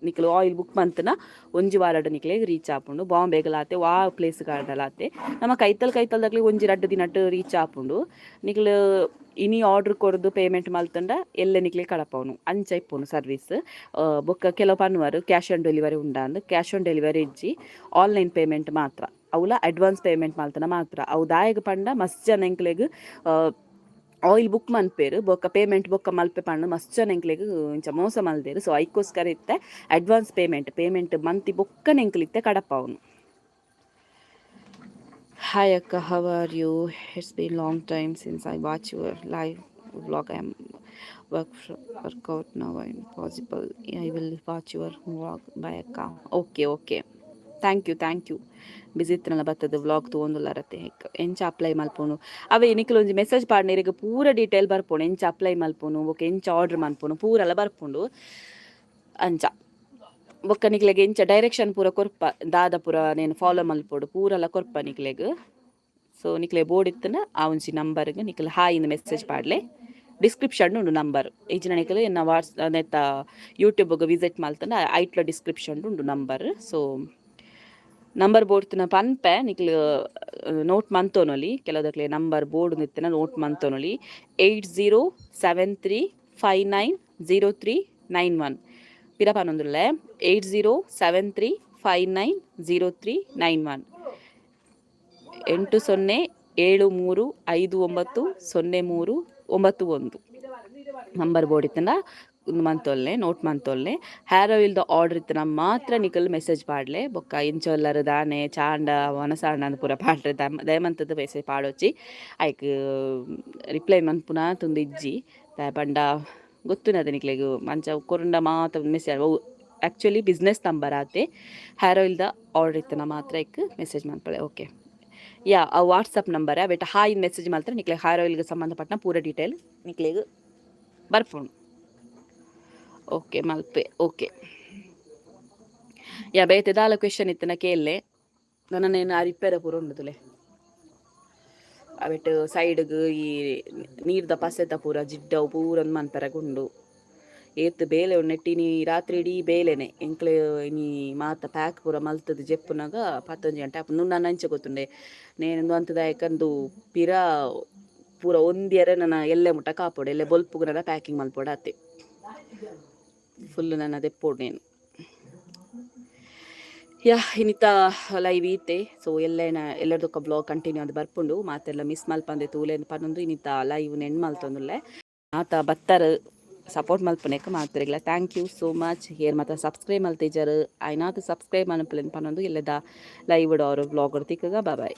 ನಿಕ್ಲು ಆಯಿಲ್ ಬುಕ್ ಮಂತನ ಒಂಜಿ ವಾರಡ್ ನಿಕ್ಲೆಗ್ ರೀಚ್ ಆಪುಂಡು. ಬಾಂಬೆಗಲಾತೆ, ವಾ ಪ್ಲೇಸ್ ಗಾಡಲಾತೆ, ನಮ್ಮ ಕೈತಲ್ ಕೈತಲ್ದಾಗ್ಲಿ ಒಂಜಿ ರಡ್ಡ್ ದಿನಟ್ ರೀಚ್ ಆಪುಂಡು. ನಿಕ್ಲು ಇನಿ ಆರ್ಡರ್ ಕೊರ್ದು ಪೇಮೆಂಟ್ ಮಲ್ತಂಡ ಎಲ್ಲೆ ನಿಕ್ಲೆ ಕಡಪವನು, ಅಂಚ ಇಪ್ಪುಂಡು ಸರ್ವಿಸ್. ಬೊಕ್ಕ ಕೆಲವು ಪನ್ನುವರು ಕ್ಯಾಶ್ ಆನ್ ಡೆಲಿವರಿ ಉಂಡಾಂದ್. ಕ್ಯಾಶ್ ಆನ್ ಡೆಲಿವರಿ ಇಜ್ಜಿ, ಆನ್ಲೈನ್ ಪೇಮೆಂಟ್ ಮಾತ್ರ. ಅವುಲ ಅಡ್ವಾನ್ಸ್ ಪೇಮೆಂಟ್ ಮಲ್ತನ ಮಾತ್ರ. ಅವು ದಾಯಗ ಪಂಡ ಮಸ್ತ್ ಜನ ಎಂಕ್ಲೆಗ್ ಆಯಿಲ್ ಬುಕ್ ಮನ್ಪೇರು, ಬೊಕ್ಕ ಪೇಮೆಂಟ್ ಬೊಕ್ಕ ಮಲ್ಪೆ ಪಂಡ ಮಸ್ತ್ ಜನ ಎಂಕ್ಲೆಗ್ ಇಂಚ ಮೋಸ ಮಲ್ದೇರು. ಸೊ ಐಕೋಸ್ಕರ ಇತ್ತೆ ಅಡ್ವಾನ್ಸ್ ಪೇಮೆಂಟ್. ಪೇಮೆಂಟ್ ಮಂತಿ ಬೊಕ್ಕನೆ ಎಂಕ್ಲು ಇತ್ತೆ ಕಡಪವನು. ಹಾಯ್ ಅಕ್ಕ, how are you? It's been long time since I watch your live vlog. I am workout now, possible I will watch your vlog. Bye ಅಕ್ಕ. Okay okay, thank you, thank you. Busy ಇತ್ತನಲ್ಲ, ಬತ್ತದ vlog ತೂವೊಂದುಲ್ಲರತ್ತೆ. ಎಂಚ apply ಮಲ್ಪುನು, ಅವೇ ನಿಕ್ಲು ಒಂಜಿ message ಪಾಡ್ನ ಇರೆಗ್ ಪೂರ detail ಬರ್ಪುಂಡು. ಎಂಚ apply ಮಲ್ಪುನು, ಬೊಕ ಎಂಚ ಆರ್ಡರ್ ಮನ್ಪುನು, ಪೂರೆಲ್ಲ ಬರ್ಪುಂಡು ಅಂಚ. ಬೊಕ್ಕ ನಿಕ್ಲೆಗ್ ಎಂಚ ಡೈರೆಕ್ಷನ್ ಪೂರ ಕೊರ್ಪ, ದಾದ ಪೂರ ನೇನು ಫಾಲೋ ಮಲ್ಪೊಡು, ಪೂರೆಲ್ಲ ಕೊರ್ಪ ನಿಕ್ಲೆಗ್. ಸೊ ನಿಕ್ಲೆ ಬೋರ್ಡ್ ಇತ್ತಂಡ ಆ ಒಂಜಿ ನಂಬರ್ಗ್ ನಿಕ್ಲೆ ಹಾಯ್ ಇಂದ್ ಮೆಸೇಜ್ ಪಾಡ್ಲೆ. ಡಿಸ್ಕ್ರಿಪ್ಷನ್ ಉಂಡು ನಂಬರ್. ಇಜ್ಜಿಂಡ ನಿಕ್ಲೆ ಎನ್ನ ವಾಟ್ಸ್ ನೆತ್ತ ಯೂಟ್ಯೂಬ್ಗೆ ವಿಸಿಟ್ ಮಲ್ತಂಡ ಐಟ್ಲ ಡಿಸ್ಕ್ರಿಪ್ಷನ್ ಉಂಡು ನಂಬರ್. ಸೊ ನಂಬರ್ ಬೋರ್ಡ್ತಿನ ಪನ್ಪೆ, ನಿಕ್ಲು ನೋಟ್ ಮಂತೊನೊಲಿ. ಕೆಲವುದಕ್ಲೆ ನಂಬರ್ ಬೋರ್ಡ್ ಇತ್ತಿನ ನೋಟ್ ಮಂತೊನೊಲಿ. 8073590391. ಪಿರ ಪನೊಂದುಲ್ಲೆ, 8073590391. 8073590391 ನಂಬರ್ ಬೋರ್ಡ್ ಇತ್ತಂಡ ಉಂದು ಮಂತೊಲ್ಲೆ, ನೋಟ್ ಮಂತೊಲ್ಲೆ. ಹೇರ್ ಆಯಿಲ್ದ ಆರ್ಡರ್ ಇತ್ತನ ಮಾತ್ರ ನಿಕಲ್ ಮೆಸೇಜ್ ಪಾಡ್ಲೆ. ಬೊಕ್ಕ ಇಂಚೊಲ್ಲರು ದಾನೆ ಚಾಂಡ ವನಸಾಂಡ ಪೂರ ಪಾಡ್ರೆ ದಯಮಂತದ ಮೆಸೇಜ್ ಪಾಡೊಚ್ಚಿ. ಐಕ್ ರಿಪ್ಲೈ ಮನ್ಪುನ ತುಂದು ಇಜ್ಜಿ. ದಾಯೆ ಪಂಡ ಗೊತ್ತುನದ ನಿಕ್ಲೆಗ್ ಅಂಚ ಕೊರುಂಡ ಮಾತ ಮೆಸೇಜ್ ಅವು ಆ್ಯಕ್ಚುಲಿ ಬಿಸ್ನೆಸ್ ನಂಬರ್ ಆತೆ. ಹೇರ್ ಆಯಿಲ್ದ ಆರ್ಡರ್ ಇತ್ತನ ಮಾತ್ರ ಐಕ್ ಮೆಸೇಜ್ ಮನ್ಪಲೆ, ಓಕೆ? ಯಾ, ಆ ವಾಟ್ಸಪ್ ನಂಬರ್ ಅವೆಟ್ ಹಾಯ್ ಮೆಸೇಜ್ ಮಲ್ತ್ರೆ ನಿಕ್ಲೆ ಹೇರ್ ಆಯಿಲ್ಗೆ ಸಂಬಂಧಪಟ್ಟ ಪೂರ ಡೀಟೇಲ್ ನಿಕ್ಲೆಗ್ ಬರ್ಪುಂಡು. ಓಕೆ, ಮಲ್ಪೆ. ಓಕೆ, ಯಾ, ಬೇತೆ ದಾಲ ಕ್ವೆಶನ್ ಇತ್ತನ ಕೇಲ್ಲೆ. ನನ್ನನೇನು ಆ ರಿಪೇರ ಪೂರ ಉಂಡುದುಲೆ. ಅವೆಟ್ ಸೈಡ್ಗ್ ಈ ನೀರ್ದ ಪಸೆತ ಪೂರ ಜಿಡ್ಡವು ಪೂರ ಮನ್ಪೆರಗ್ ಉಂಡು. ಏತ್ ಬೇಲೆ ಉಂಡು ಇನಿ, ರಾತ್ರಿ ಇಡೀ ಬೇಲೆನೆ ಎಂಕ್ಲೆ. ಇನಿ ಮಾತ ಪ್ಯಾಕ್ ಪೂರ ಮಲ್ತದು ಜೆಪ್ಪುನಗ 11 ಗಂಟೆ ಆಪುಂಡು. ನನ್ನ ಅಂಚೆ ಗೊತ್ತುಂಡೆ ನೇನು ಅಂತದಾಯಕಂದು ಪಿರ ಪೂರ ಒಂದಿಯರೆ ನನ್ನ ಎಲ್ಲೆ ಮುಟ್ಟ ಕಾಪೊಡು, ಎಲ್ಲೆ ಬೊಲ್ಪುಗು ನನ್ನ ಪ್ಯಾಕಿಂಗ್ ಮಲ್ಪೊಡು ಅತ್ತೆ. ಫುಲ್ ನನ್ನ ದೆಪ್ಪೋಡು. ಯಾ, ಇನ್ನಿತ ಲೈವ್ ಈತೆ. ಸೊ ಎಲ್ಲೆನ ಎಲ್ಲರದೊಕ್ಕ ವ್ಲಾಗ್ ಕಂಟಿನ್ಯೂ ಅದು ಬರ್ಪುಂಡು. ಮಾತೆಲ್ಲ ಮಿಸ್ ಮಲ್ಪಂದೆ ತೂಲೆ ಪನೊಂದು ಇನ್ನಿತ ಲೈವ್ ನೆನ್ ಮಲ್ತೊಂದುಲ್ಲೆ. ಆತ ಬತ್ತರ್ ಸಪೋರ್ಟ್ ಮಲ್ಪುನೆಕ್ ಮಾತೆರೆಗ್ಲ thank you so much. Here ಮಾತ ಸಬ್ಸ್ಕ್ರೈಬ್ ಮಲ್ತಿಜರ್, ಆಯ್ನಾತ್ ಸಬ್ಸ್ಕ್ರೈಬ್ ಮನ್ಪುಲೆನ್ ಪನೊಂದು ಎಲ್ಲದ ಲೈವ್ ಅವ್ರು ವ್ಲಾಗ್ ತಿಕ್ಕಗ. ಬಾಯ್.